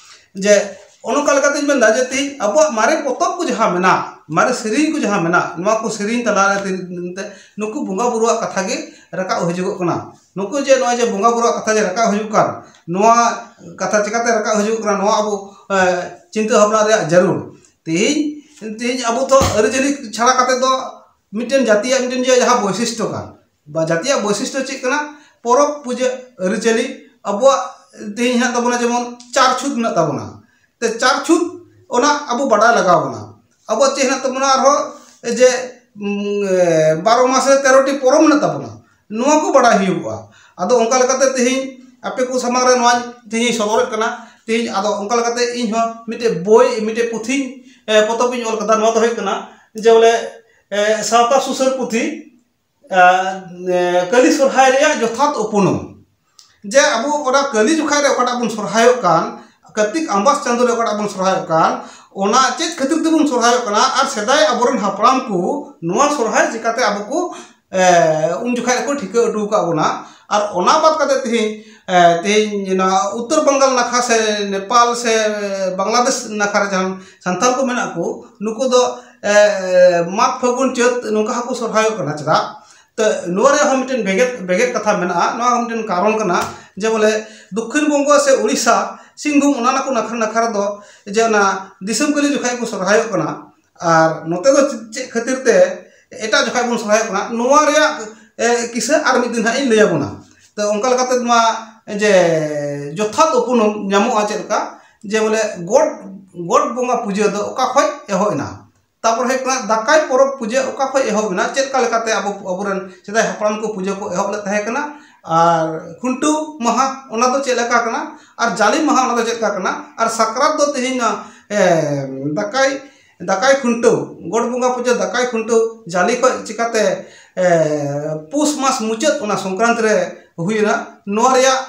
ᱡᱮ ᱚᱱᱠᱟ ᱞᱮᱠᱟᱛᱤᱧ ᱢᱮᱱᱫᱟ ᱡᱮ ᱛᱮᱦᱮᱧ ᱟᱵᱚᱣᱟᱜ ᱢᱟᱨᱮ ᱯᱚᱛᱚᱵ ᱠᱚ ᱡᱟᱦᱟᱸ ᱢᱮᱱᱟᱜ, ᱢᱟᱨᱮ ᱥᱮᱨᱮᱧ ᱠᱚ ᱡᱟᱦᱟᱸ ᱢᱮᱱᱟᱜ, ᱱᱚᱣᱟ ᱠᱚ ᱥᱮᱨᱮᱧ ᱛᱟᱞᱟᱨᱮ ᱛᱮᱦᱮᱧ ᱱᱩᱠᱩ ᱵᱚᱸᱜᱟ ᱵᱩᱨᱩᱣᱟᱜ ᱠᱟᱛᱷᱟ ᱜᱮ ᱨᱟᱠᱟᱵ ᱦᱤᱡᱩᱜᱚᱜ ᱠᱟᱱᱟ᱾ ᱱᱩᱠᱩ ᱡᱮ ᱱᱚᱜᱼᱚᱭ ᱡᱮ ᱵᱚᱸᱜᱟ ᱵᱩᱨᱩᱣᱟᱜ ᱠᱟᱛᱷᱟ ᱡᱮ ᱨᱟᱠᱟᱵ ᱦᱤᱡᱩᱜ ᱠᱟᱱ, ᱱᱚᱣᱟ ᱠᱟᱛᱷᱟ ᱪᱤᱠᱟᱛᱮ ᱨᱟᱠᱟᱵ ᱦᱤᱡᱩᱜ ᱠᱟᱱᱟ, ᱱᱚᱣᱟ ᱟᱵᱚ, ᱮ, ᱪᱤᱱᱛᱟᱹ ᱵᱷᱟᱵᱽᱱᱟ ᱨᱮᱭᱟᱜ ᱡᱟᱹᱨᱩᱲ᱾ ᱛᱮᱦᱮᱧ, ᱛᱮᱦᱮᱧ ᱟᱵᱚ ᱫᱚ ᱟᱹᱨᱤᱪᱟᱹᱞᱤ ᱪᱷᱟᱲᱟ ᱠᱟᱛᱮ ᱫᱚ ᱢᱤᱫᱴᱮᱱ ᱡᱟᱹᱛᱤᱭᱟᱜ ᱢᱤᱫᱴᱮᱱ ᱡᱮ ᱡᱟᱦᱟᱸ ᱵᱳᱭᱥᱤᱥᱴᱚ ᱠᱟᱱ, ᱵᱟ ᱡᱟᱹᱛᱤᱭᱟᱜ ᱵᱳᱭᱥᱤᱥᱴᱚ ᱪᱮᱫ ᱠᱟᱱᱟ? ᱯᱚᱨᱚᱵᱽ ᱯᱩᱡᱟᱹ ᱟᱹᱨᱤᱪᱟᱹᱞᱤ᱾ ᱟᱵᱚᱣᱟᱜ ᱛᱮᱦᱮᱧ ᱦᱮᱱᱟᱜ ᱛᱟᱵᱚᱱᱟ ᱡᱮᱢᱚᱱ ᱪᱟᱨ ᱪᱷᱩᱛ ᱢᱮᱱᱟᱜ ᱛᱟᱵᱚᱱᱟ, ᱛᱮ ᱪᱟᱨ ᱪᱷᱩᱛ ᱚᱱᱟ ᱟᱵᱚ ᱵᱟᱰᱟᱭ ᱞᱟᱜᱟᱣ ᱵᱚᱱᱟ᱾ ᱟᱵᱚᱣᱟᱜ ᱪᱮᱫ ᱦᱮᱱᱟᱜ ᱛᱟᱵᱚᱱᱟ ᱟᱨᱦᱚᱸ ᱡᱮ, ᱩᱢ, ᱮ, ᱵᱟᱨᱚ ᱢᱟᱥ ᱨᱮ ᱛᱮᱨᱚ ᱴᱤ ᱯᱚᱨᱚᱵᱽ ᱢᱮᱱᱟᱜ ᱛᱟᱵᱚᱱᱟ, ᱱᱚᱣᱟ ᱠᱚ ᱵᱟᱰᱟᱭ ᱦᱩᱭᱩᱜᱚᱜᱼᱟ᱾ ᱟᱫᱚ ᱚᱱᱠᱟ ᱞᱮᱠᱟᱛᱮ ᱛᱮᱦᱮᱧ ᱟᱯᱮ ᱠᱚ ᱥᱟᱢᱟᱝ ᱨᱮ ᱱᱚᱣᱟ ᱛᱮᱦᱮᱧ ᱥᱚᱫᱚᱨᱮᱫ ᱠᱟᱱᱟ᱾ ᱛᱮᱦᱮᱧ ᱟᱫᱚ ᱚᱱᱠᱟ ᱞᱮᱠᱟᱛᱮ ᱤᱧ ᱦᱚᱸ ᱢᱤᱫᱴᱮᱡ ᱵᱳᱭ, ᱢᱤᱫᱴᱮᱡ ᱯᱩᱛᱷᱤᱧ ᱯᱚᱛᱚᱵ ᱤᱧ ᱚᱞ ᱠᱟᱫᱟ, ᱱᱚᱣᱟ ᱫᱚ ᱦᱩᱭᱩᱜ ᱠᱟᱱᱟ ᱡᱮ ᱵᱚᱞᱮ ᱥᱟᱶᱛᱟ ᱥᱩᱥᱟᱹᱨ ᱯᱩᱛᱷᱤ ᱠᱟᱹᱞᱤ ᱥᱚᱨᱦᱟᱭ ᱨᱮᱭᱟᱜ ᱡᱚᱛᱷᱟᱛ ᱩᱯᱩᱱᱩᱢ᱾ ᱡᱮ ᱟᱵᱚ ᱚᱱᱟ ᱠᱟᱹᱞᱤ ᱡᱚᱠᱷᱟᱡ ᱨᱮ ᱚᱠᱟᱴᱟᱜ ᱵᱚᱱ ᱥᱚᱨᱦᱟᱭᱚᱜ ᱠᱟᱱ, ᱠᱟᱨᱛᱤᱠ ᱟᱢᱵᱟᱥ ᱪᱟᱸᱫᱳ ᱨᱮ ᱚᱠᱟᱴᱟᱜ ᱵᱚᱱ ᱥᱚᱨᱦᱟᱭᱚᱜ ᱠᱟᱱ, ᱚᱱᱟ ᱪᱮᱫ ᱠᱷᱟᱹᱛᱤᱨ ᱛᱮᱵᱚᱱ ᱥᱚᱨᱦᱟᱭᱚᱜ ᱠᱟᱱᱟ ᱟᱨ ᱥᱮᱫᱟᱭ ᱟᱵᱚᱨᱮᱱ ᱦᱟᱯᱲᱟᱢ ᱠᱚ ᱱᱚᱣᱟ ᱥᱚᱨᱦᱟᱭ ᱪᱤᱠᱟᱛᱮ ᱟᱵᱚ ᱠᱚ ᱩᱱ ᱡᱚᱠᱷᱟᱡ ᱨᱮᱠᱚ ᱴᱷᱤᱠᱟᱹ ᱦᱚᱴᱚ ᱟᱠᱟᱫ ᱵᱚᱱᱟ᱾ ᱟᱨ ᱚᱱᱟ ᱵᱟᱫ ᱠᱟᱛᱮ ᱛᱮᱦᱮᱧ ᱛᱮᱦᱮᱧ ᱱᱚᱣᱟ ᱩᱛᱛᱚᱨ ᱵᱟᱝᱜᱟᱞ ᱱᱟᱠᱷᱟ ᱥᱮ ᱱᱮᱯᱟᱞ ᱥᱮ ᱵᱟᱝᱞᱟᱫᱮᱥ ᱱᱟᱠᱷᱟ ᱨᱮ ᱡᱟᱦᱟᱸ ᱥᱟᱱᱛᱟᱲ ᱠᱚ ᱢᱮᱱᱟᱜ ᱠᱚ, ᱱᱩᱠᱩ ᱫᱚ ᱢᱟᱜᱽ ᱯᱷᱟᱹᱜᱩᱱ ᱪᱟᱹᱛ ᱱᱚᱝᱠᱟ ᱦᱚᱸᱠᱚ ᱥᱚᱨᱦᱟᱭᱚᱜ ᱠᱟᱱᱟ᱾ ᱪᱮᱫᱟᱜ? ᱛᱚ ᱱᱚᱣᱟ ᱨᱮᱭᱟᱜ ᱦᱚᱸ ᱢᱤᱫᱴᱮᱱ ᱵᱷᱮᱜᱮᱫ ᱵᱷᱮᱜᱮᱫ ᱠᱟᱛᱷᱟ ᱢᱮᱱᱟᱜᱼᱟ᱾ ᱱᱚᱣᱟ ᱦᱚᱸ ᱢᱤᱫᱴᱮᱱ ᱠᱟᱨᱚᱱ ᱠᱟᱱᱟ ᱡᱮ ᱵᱚᱞᱮ ᱫᱚᱠᱠᱷᱤᱱ ᱵᱚᱝᱜᱚ ᱥᱮ ᱩᱲᱤᱥᱥᱟ, ᱥᱤᱝᱵᱷᱩᱢ, ᱚᱱᱟ ᱱᱟᱠᱚ ᱱᱟᱠᱷᱟ ᱱᱟᱠᱷᱟ ᱨᱮᱫᱚ ᱡᱮ ᱚᱱᱟ ᱫᱤᱥᱚᱢ ᱠᱟᱹᱞᱤ ᱡᱚᱠᱷᱟᱡ ᱠᱚ ᱥᱚᱨᱦᱟᱭᱚᱜ ᱠᱟᱱᱟ᱾ ᱟᱨ ᱱᱚᱛᱮ ᱫᱚ ᱪᱮᱫ ᱠᱷᱟᱹᱛᱤᱨ ᱛᱮ ᱮᱴᱟᱜ ᱡᱚᱠᱷᱟᱡ ᱵᱚᱱ ᱥᱚᱨᱦᱟᱭᱚᱜ ᱠᱟᱱᱟ, ᱱᱚᱣᱟ ᱨᱮᱭᱟᱜ ᱠᱤᱥᱟᱹ ᱟᱨ ᱢᱤᱫ ᱫᱤᱱ ᱦᱟᱸᱜ ᱤᱧ ᱞᱟᱹᱭ ᱟᱵᱚᱱᱟ᱾ ᱛᱚ ᱚᱱᱠᱟ ᱞᱮᱠᱟᱛᱮ ᱱᱚᱣᱟ ᱡᱮ ᱡᱚᱛᱷᱟᱛ ᱩᱯᱨᱩᱢ ᱧᱟᱢᱚᱜᱼᱟ ᱪᱮᱫ ᱞᱮᱠᱟ, ᱡᱮ ᱵᱚᱞᱮ ᱜᱚᱰ ᱜᱚᱰ ᱵᱚᱸᱜᱟ ᱯᱩᱡᱟᱹ ᱫᱚ ᱚᱠᱟ ᱠᱷᱚᱡ ᱮᱦᱚᱵ ᱮᱱᱟ? ᱛᱟᱯᱚᱨ ᱦᱩᱭᱩᱜ ᱠᱟᱱᱟ ᱫᱟᱠᱟᱭ ᱯᱚᱨᱚᱵᱽ ᱯᱩᱡᱟᱹ ᱚᱠᱟ ᱠᱷᱚᱡ ᱮᱦᱚᱵ ᱮᱱᱟ, ᱪᱮᱫ ᱞᱮᱠᱟ ᱞᱮᱠᱟᱛᱮ ᱟᱵᱚ ᱟᱵᱚᱨᱮᱱ ᱥᱮᱫᱟᱭ ᱦᱟᱯᱲᱟᱢ ᱠᱚ ᱯᱩᱡᱟᱹ ᱠᱚ ᱮᱦᱚᱵ ᱞᱮᱫ ᱛᱟᱦᱮᱸ ᱠᱟᱱᱟ, ᱟᱨ ᱠᱷᱩᱱᱴᱟᱹᱣ ᱢᱟᱦᱟ ᱚᱱᱟ ᱫᱚ ᱪᱮᱫ ᱞᱮᱠᱟ ᱠᱟᱱᱟ, ᱟᱨ ᱡᱟᱞᱮ ᱢᱟᱦᱟ ᱚᱱᱟ ᱫᱚ ᱪᱮᱫ ᱞᱮᱠᱟ ᱠᱟᱱᱟ, ᱟᱨ ᱥᱟᱠᱨᱟᱛ ᱫᱚ ᱛᱮᱦᱮᱧ ᱫᱟᱠᱟᱭ ᱫᱟᱠᱟᱭ ᱠᱷᱩᱱᱴᱟᱹᱣ, ᱜᱚᱰ ᱵᱚᱸᱜᱟ ᱯᱩᱡᱟᱹ, ᱫᱟᱠᱟᱭ ᱠᱷᱩᱱᱴᱟᱹᱣ, ᱡᱟᱞᱮ ᱠᱷᱚᱡ ᱪᱤᱠᱟᱛᱮ ᱯᱩᱥ ᱢᱟᱥ ᱢᱩᱪᱟᱹᱫ ᱚᱱᱟ ᱥᱚᱝᱠᱨᱟᱱᱛᱤ ᱨᱮ ᱦᱩᱭᱮᱱᱟ, ᱱᱚᱣᱟ ᱨᱮᱭᱟᱜ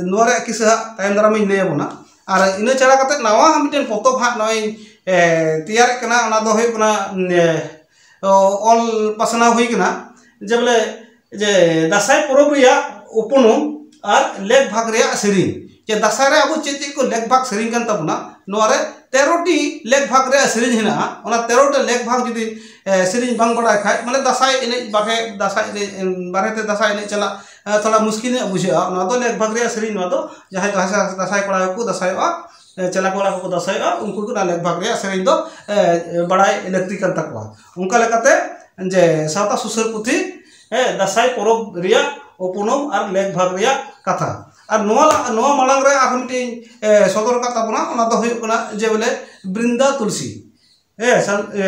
ᱱᱚᱣᱟ ᱨᱮᱭᱟᱜ ᱠᱤᱥᱟᱹ ᱦᱟᱸᱜ ᱛᱟᱭᱚᱢ ᱫᱟᱨᱟᱢ ᱤᱧ ᱞᱟᱹᱭ ᱟᱵᱚᱱᱟ᱾ ᱟᱨ ᱤᱱᱟᱹ ᱪᱷᱟᱲᱟ ᱠᱟᱛᱮ ᱱᱟᱣᱟ ᱦᱟᱸᱜ ᱢᱤᱫᱴᱮᱱ ᱯᱚᱛᱚᱵ ᱦᱟᱸᱜ ᱱᱚᱜᱼᱚᱭ ᱛᱮᱭᱟᱨᱮᱫ ᱠᱟᱱᱟ, ᱚᱱᱟ ᱫᱚ ᱦᱩᱭᱩᱜ ᱠᱟᱱᱟ ᱚᱞ ᱯᱟᱥᱱᱟᱣ ᱦᱩᱭ ᱠᱟᱱᱟ ᱡᱮ ᱵᱚᱞᱮ ᱡᱮ ᱫᱟᱸᱥᱟᱭ ᱯᱚᱨᱚᱵᱽ ᱨᱮᱭᱟᱜ ᱩᱯᱨᱩᱢ ᱟᱨ ᱞᱮᱠ ᱵᱷᱟᱜᱽ ᱨᱮᱭᱟᱜ ᱥᱮᱨᱮᱧ, ᱡᱮ ᱫᱟᱸᱥᱟᱭ ᱨᱮ ᱟᱵᱚ ᱪᱮᱫ ᱪᱮᱫ ᱠᱚ ᱞᱮᱠ ᱵᱷᱟᱜᱽ ᱥᱮᱨᱮᱧ ᱠᱟᱱ ᱛᱟᱵᱚᱱᱟ, ᱱᱚᱣᱟ ᱨᱮ ᱛᱮᱨᱚ ᱴᱤ ᱞᱮᱠ ᱵᱷᱟᱜᱽ ᱨᱮᱭᱟᱜ ᱥᱮᱨᱮᱧ ᱦᱮᱱᱟᱜᱼᱟ᱾ ᱚᱱᱟ ᱛᱮᱨᱚ ᱴᱤ ᱞᱮᱠ ᱵᱷᱟᱜᱽ ᱡᱩᱫᱤ ᱥᱮᱨᱮᱧ ᱵᱟᱝ ᱵᱟᱲᱟᱭ ᱠᱷᱟᱡ, ᱢᱟᱱᱮ ᱫᱟᱸᱥᱟᱭ ᱮᱱᱮᱡ ᱵᱟᱨᱦᱮ ᱫᱟᱸᱥᱟᱭ ᱮᱱᱮᱡ ᱵᱟᱨᱦᱮ ᱛᱮ ᱫᱟᱸᱥᱟᱭ ᱮᱱᱮᱡ ᱪᱟᱞᱟᱜ ᱛᱷᱚᱲᱟ ᱢᱩᱥᱠᱤᱞ ᱧᱚᱜ ᱵᱩᱡᱷᱟᱹᱜᱼᱟ᱾ ᱚᱱᱟ ᱫᱚ ᱞᱮᱠ ᱵᱷᱟᱜᱽ ᱨᱮᱭᱟᱜ ᱥᱮᱨᱮᱧ, ᱱᱚᱣᱟ ᱫᱚ ᱡᱟᱦᱟᱸᱭ ᱫᱟᱸᱥᱟᱭ ᱠᱚᱲᱟ ᱠᱚᱠᱚ ᱫᱟᱸᱥᱟᱭᱚᱜᱼᱟ, ᱪᱮᱞᱟ ᱠᱚᱲᱟ ᱠᱚᱠᱚ ᱫᱟᱸᱥᱟᱭᱚᱜᱼᱟ, ᱩᱱᱠᱩ ᱜᱮ ᱚᱱᱟ ᱞᱮᱠ ᱵᱷᱟᱜᱽ ᱨᱮᱭᱟᱜ ᱥᱮᱨᱮᱧ ᱫᱚ ᱵᱟᱲᱟᱭ ᱞᱟᱹᱠᱛᱤ ᱠᱟᱱ ᱛᱟᱠᱚᱣᱟ᱾ ᱚᱱᱠᱟ ᱞᱮᱠᱟᱛᱮ ᱡᱮ ᱥᱟᱶᱛᱟ ᱥᱩᱥᱟᱹᱨ ᱯᱩᱛᱷᱤ ᱫᱟᱸᱥᱟᱭ ᱯᱚᱨᱚᱵᱽ ᱨᱮᱭᱟᱜ ᱩᱯᱨᱩᱢ ᱟᱨ ᱞᱮᱠ ᱵᱷᱟᱜᱽ ᱨᱮᱭᱟᱜ ᱠᱟᱛᱷᱟ᱾ ᱟᱨ ᱱᱚᱣᱟ ᱱᱚᱣᱟ ᱢᱟᱲᱟᱝ ᱨᱮ ᱟᱨᱦᱚᱸ ᱢᱤᱫᱴᱤᱡ ᱥᱚᱫᱚᱨ ᱟᱠᱟᱫ ᱛᱟᱵᱚᱱᱟ, ᱚᱱᱟ ᱫᱚ ᱦᱩᱭᱩᱜ ᱠᱟᱱᱟ ᱡᱮ ᱵᱚᱞᱮ ᱵᱨᱤᱱᱫᱟ ᱛᱩᱞᱥᱤ᱾ ᱦᱮᱸ,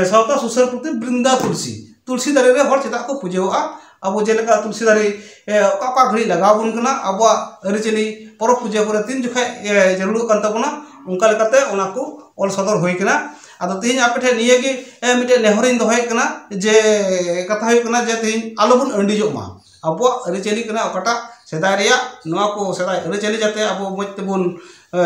ᱥᱟᱶᱛᱟ ᱥᱩᱥᱟᱹᱨ ᱯᱩᱛᱷᱤ ᱵᱨᱤᱱᱫᱟ ᱛᱩᱞᱥᱤ, ᱛᱩᱞᱥᱤ ᱫᱟᱨᱮ ᱨᱮ ᱦᱚᱲ ᱪᱮᱫᱟᱜ ᱠᱚ ᱯᱩᱡᱟᱹᱣᱟᱜᱼᱟ? ᱟᱵᱚ ᱡᱮᱞᱮᱠᱟ ᱛᱩᱞᱥᱤ ᱫᱟᱨᱮ ᱚᱠᱟ ᱚᱠᱟ ᱜᱷᱟᱹᱲᱤᱡ ᱞᱟᱜᱟᱣ ᱟᱵᱚᱱ ᱠᱟᱱᱟ, ᱟᱵᱚᱣᱟᱜ ᱟᱹᱨᱤᱪᱟᱹᱞᱤ ᱯᱚᱨᱚᱵᱽ ᱯᱩᱡᱟᱹ ᱠᱚᱨᱮ ᱛᱤᱱ ᱡᱚᱠᱷᱮᱡ ᱡᱟᱹᱨᱩᱲᱚᱜ ᱠᱟᱱ ᱛᱟᱵᱚᱱᱟ, ᱚᱱᱠᱟ ᱞᱮᱠᱟᱛᱮ ᱚᱱᱟ ᱠᱚ ᱚᱞ ᱥᱚᱫᱚᱨ ᱦᱩᱭ ᱠᱟᱱᱟ᱾ ᱟᱫᱚ ᱛᱮᱦᱮᱧ ᱟᱯᱮ ᱴᱷᱮᱱ ᱱᱤᱭᱟᱹ ᱜᱮ, ᱮ, ᱢᱤᱫᱴᱮᱱ ᱱᱮᱦᱚᱨᱤᱧ ᱫᱚᱦᱚᱭᱮᱫ ᱠᱟᱱᱟ ᱡᱮ, ᱠᱟᱛᱷᱟ ᱦᱩᱭᱩᱜ ᱠᱟᱱᱟ ᱡᱮ ᱛᱮᱦᱮᱧ ᱟᱞᱚᱵᱚᱱ ᱟᱹᱰᱤᱡᱚᱜ ᱢᱟ᱾ ᱟᱵᱚᱣᱟᱜ ᱟᱹᱨᱤᱪᱟᱹᱞᱤ ᱠᱟᱱᱟ ᱚᱠᱟᱴᱟᱜ ᱥᱮᱫᱟᱭ ᱨᱮᱭᱟᱜ, ᱱᱚᱣᱟ ᱠᱚ ᱥᱮᱫᱟᱭ ᱟᱹᱨᱤᱪᱟᱹᱞᱤ ᱡᱟᱛᱮ ᱟᱵᱚ ᱢᱚᱡᱽ ᱛᱮᱵᱚᱱ, ᱮ,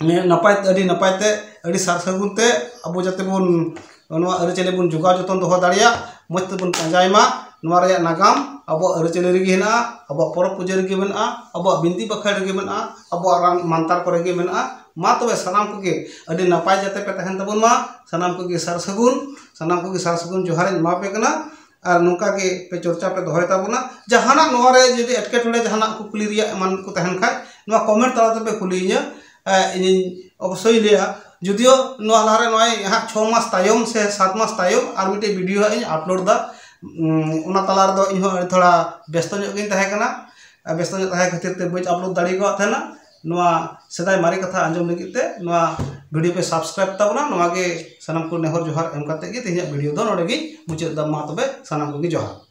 ᱱᱟᱯᱟᱭ, ᱟᱹᱰᱤ ᱱᱟᱯᱟᱭ ᱛᱮ, ᱟᱹᱰᱤ ᱥᱟᱨ ᱥᱟᱹᱜᱩᱱ ᱛᱮ ᱟᱵᱚ ᱡᱟᱛᱮ ᱵᱚᱱ ᱱᱚᱣᱟ ᱟᱹᱨᱤᱪᱟᱹᱞᱤ ᱵᱚᱱ ᱡᱚᱜᱟᱣ ᱡᱚᱛᱚᱱ ᱫᱚᱦᱚ ᱫᱟᱲᱮᱭᱟᱜ, ᱢᱚᱡᱽ ᱛᱮᱵᱚᱱ ᱯᱟᱸᱡᱟᱭ ᱢᱟ᱾ ᱱᱚᱣᱟ ᱨᱮᱭᱟᱜ ᱱᱟᱜᱟᱢ ᱟᱵᱚᱣᱟᱜ ᱟᱹᱨᱤᱪᱟᱹᱞᱤ ᱨᱮᱜᱮ ᱦᱮᱱᱟᱜᱼᱟ, ᱟᱵᱚᱣᱟᱜ ᱯᱚᱨᱚᱵᱽ ᱯᱩᱡᱟᱹ ᱨᱮᱜᱮ ᱢᱮᱱᱟᱜᱼᱟ, ᱟᱵᱚᱣᱟᱜ ᱵᱤᱱᱛᱤ ᱵᱟᱠᱷᱮᱲ ᱨᱮᱜᱮ ᱢᱮᱱᱟᱜᱼᱟ, ᱟᱵᱚᱣᱟᱜ ᱨᱟᱱ ᱢᱟᱱᱛᱟᱨ ᱠᱚᱨᱮ ᱜᱮ ᱢᱮᱱᱟᱜᱼᱟ᱾ ᱢᱟ ᱛᱚᱵᱮ ᱥᱟᱱᱟᱢ ᱠᱚᱜᱮ ᱟᱹᱰᱤ ᱱᱟᱯᱟᱭ ᱡᱟᱛᱮ ᱯᱮ ᱛᱟᱦᱮᱱ ᱛᱟᱵᱚᱱ ᱢᱟ᱾ ᱥᱟᱱᱟᱢ ᱠᱚᱜᱮ ᱥᱟᱨ ᱥᱟᱹᱜᱩᱱ, ᱥᱟᱱᱟᱢ ᱠᱚᱜᱮ ᱥᱟᱨ ᱥᱟᱹᱜᱩᱱ ᱡᱚᱦᱟᱨᱤᱧ ᱮᱢᱟ ᱯᱮ ᱠᱟᱱᱟ᱾ ᱟᱨ ᱱᱚᱝᱠᱟ ᱜᱮ ᱯᱮ ᱪᱚᱨᱪᱟ ᱯᱮ ᱫᱚᱦᱚᱭ ᱛᱟᱵᱚᱱᱟ᱾ ᱡᱟᱦᱟᱱᱟᱜ ᱱᱚᱣᱟ ᱨᱮ ᱡᱩᱫᱤ ᱮᱴᱠᱮᱴᱚᱬᱮ, ᱡᱟᱦᱟᱱᱟᱜ ᱠᱩᱠᱞᱤ ᱨᱮᱭᱟᱜ ᱮᱢᱟᱱ ᱠᱚ ᱛᱟᱦᱮᱱ ᱠᱷᱟᱡ, ᱱᱚᱣᱟ ᱠᱚᱢᱮᱱᱴ ᱛᱟᱞᱟ ᱛᱮᱯᱮ ᱠᱩᱞᱤᱭᱤᱧᱟ᱾ ᱮ, ᱤᱧᱤᱧ ᱚᱵᱚᱥᱥᱳᱭ ᱞᱟᱹᱭᱟ᱾ ᱡᱩᱫᱤᱭᱳ ᱱᱚᱣᱟ ᱞᱟᱦᱟᱨᱮ ᱱᱚᱜᱼᱚᱭ ᱦᱟᱸᱜ ᱪᱷᱚ ᱢᱟᱥ ᱛᱟᱭᱚᱢ ᱥᱮ ᱥᱟᱛ ᱢᱟᱥ ᱛᱟᱭᱚᱢ ᱟᱨ ᱢᱤᱫᱴᱮᱡ ᱵᱷᱤᱰᱤᱭᱳ ᱦᱟᱸᱜ ᱤᱧ ᱟᱯᱞᱳᱰ ᱫᱟ᱾ ᱩᱸ, ᱚᱱᱟ ᱛᱟᱞᱟ ᱨᱮᱫᱚ ᱤᱧᱦᱚᱸ ᱟᱹᱰᱤ ᱛᱷᱚᱲᱟ ᱵᱮᱥᱛᱚ ᱧᱚᱜ ᱜᱤᱧ ᱛᱟᱦᱮᱸ ᱠᱟᱱᱟ᱾ ᱟᱨ ᱵᱮᱥᱛᱚ ᱧᱚᱜ ᱛᱟᱦᱮᱸ ᱠᱷᱟᱹᱛᱤᱨ ᱛᱮ ᱵᱟᱹᱧ ᱟᱯᱞᱳᱰ ᱫᱟᱲᱮ ᱟᱠᱟᱫ ᱛᱟᱦᱮᱱᱟ᱾ ᱱᱚᱣᱟ ᱥᱮᱫᱟᱭ ᱢᱟᱨᱮ ᱠᱟᱛᱷᱟ ᱟᱸᱡᱚᱢ ᱞᱟᱹᱜᱤᱫ ᱛᱮ ᱱᱚᱣᱟ ᱵᱷᱤᱰᱤᱭᱳ ᱯᱮ ᱥᱟᱵᱥᱠᱨᱟᱭᱤᱵ ᱛᱟᱵᱚᱱᱟ᱾ ᱱᱚᱣᱟ ᱜᱮ ᱥᱟᱱᱟᱢ ᱠᱚ ᱱᱮᱦᱚᱨ ᱡᱚᱦᱟᱨ ᱮᱢ ᱠᱟᱛᱮ ᱜᱮ ᱛᱮᱦᱮᱧᱟᱜ ᱵᱷᱤᱰᱤᱭᱳ ᱫᱚ ᱱᱚᱰᱮ ᱜᱤᱧ ᱢᱩᱪᱟᱹᱫ ᱮᱫᱟ᱾ ᱢᱟ ᱛᱚᱵᱮ ᱥᱟᱱᱟᱢ ᱠᱚᱜᱮ ᱡᱚᱦᱟᱨ᱾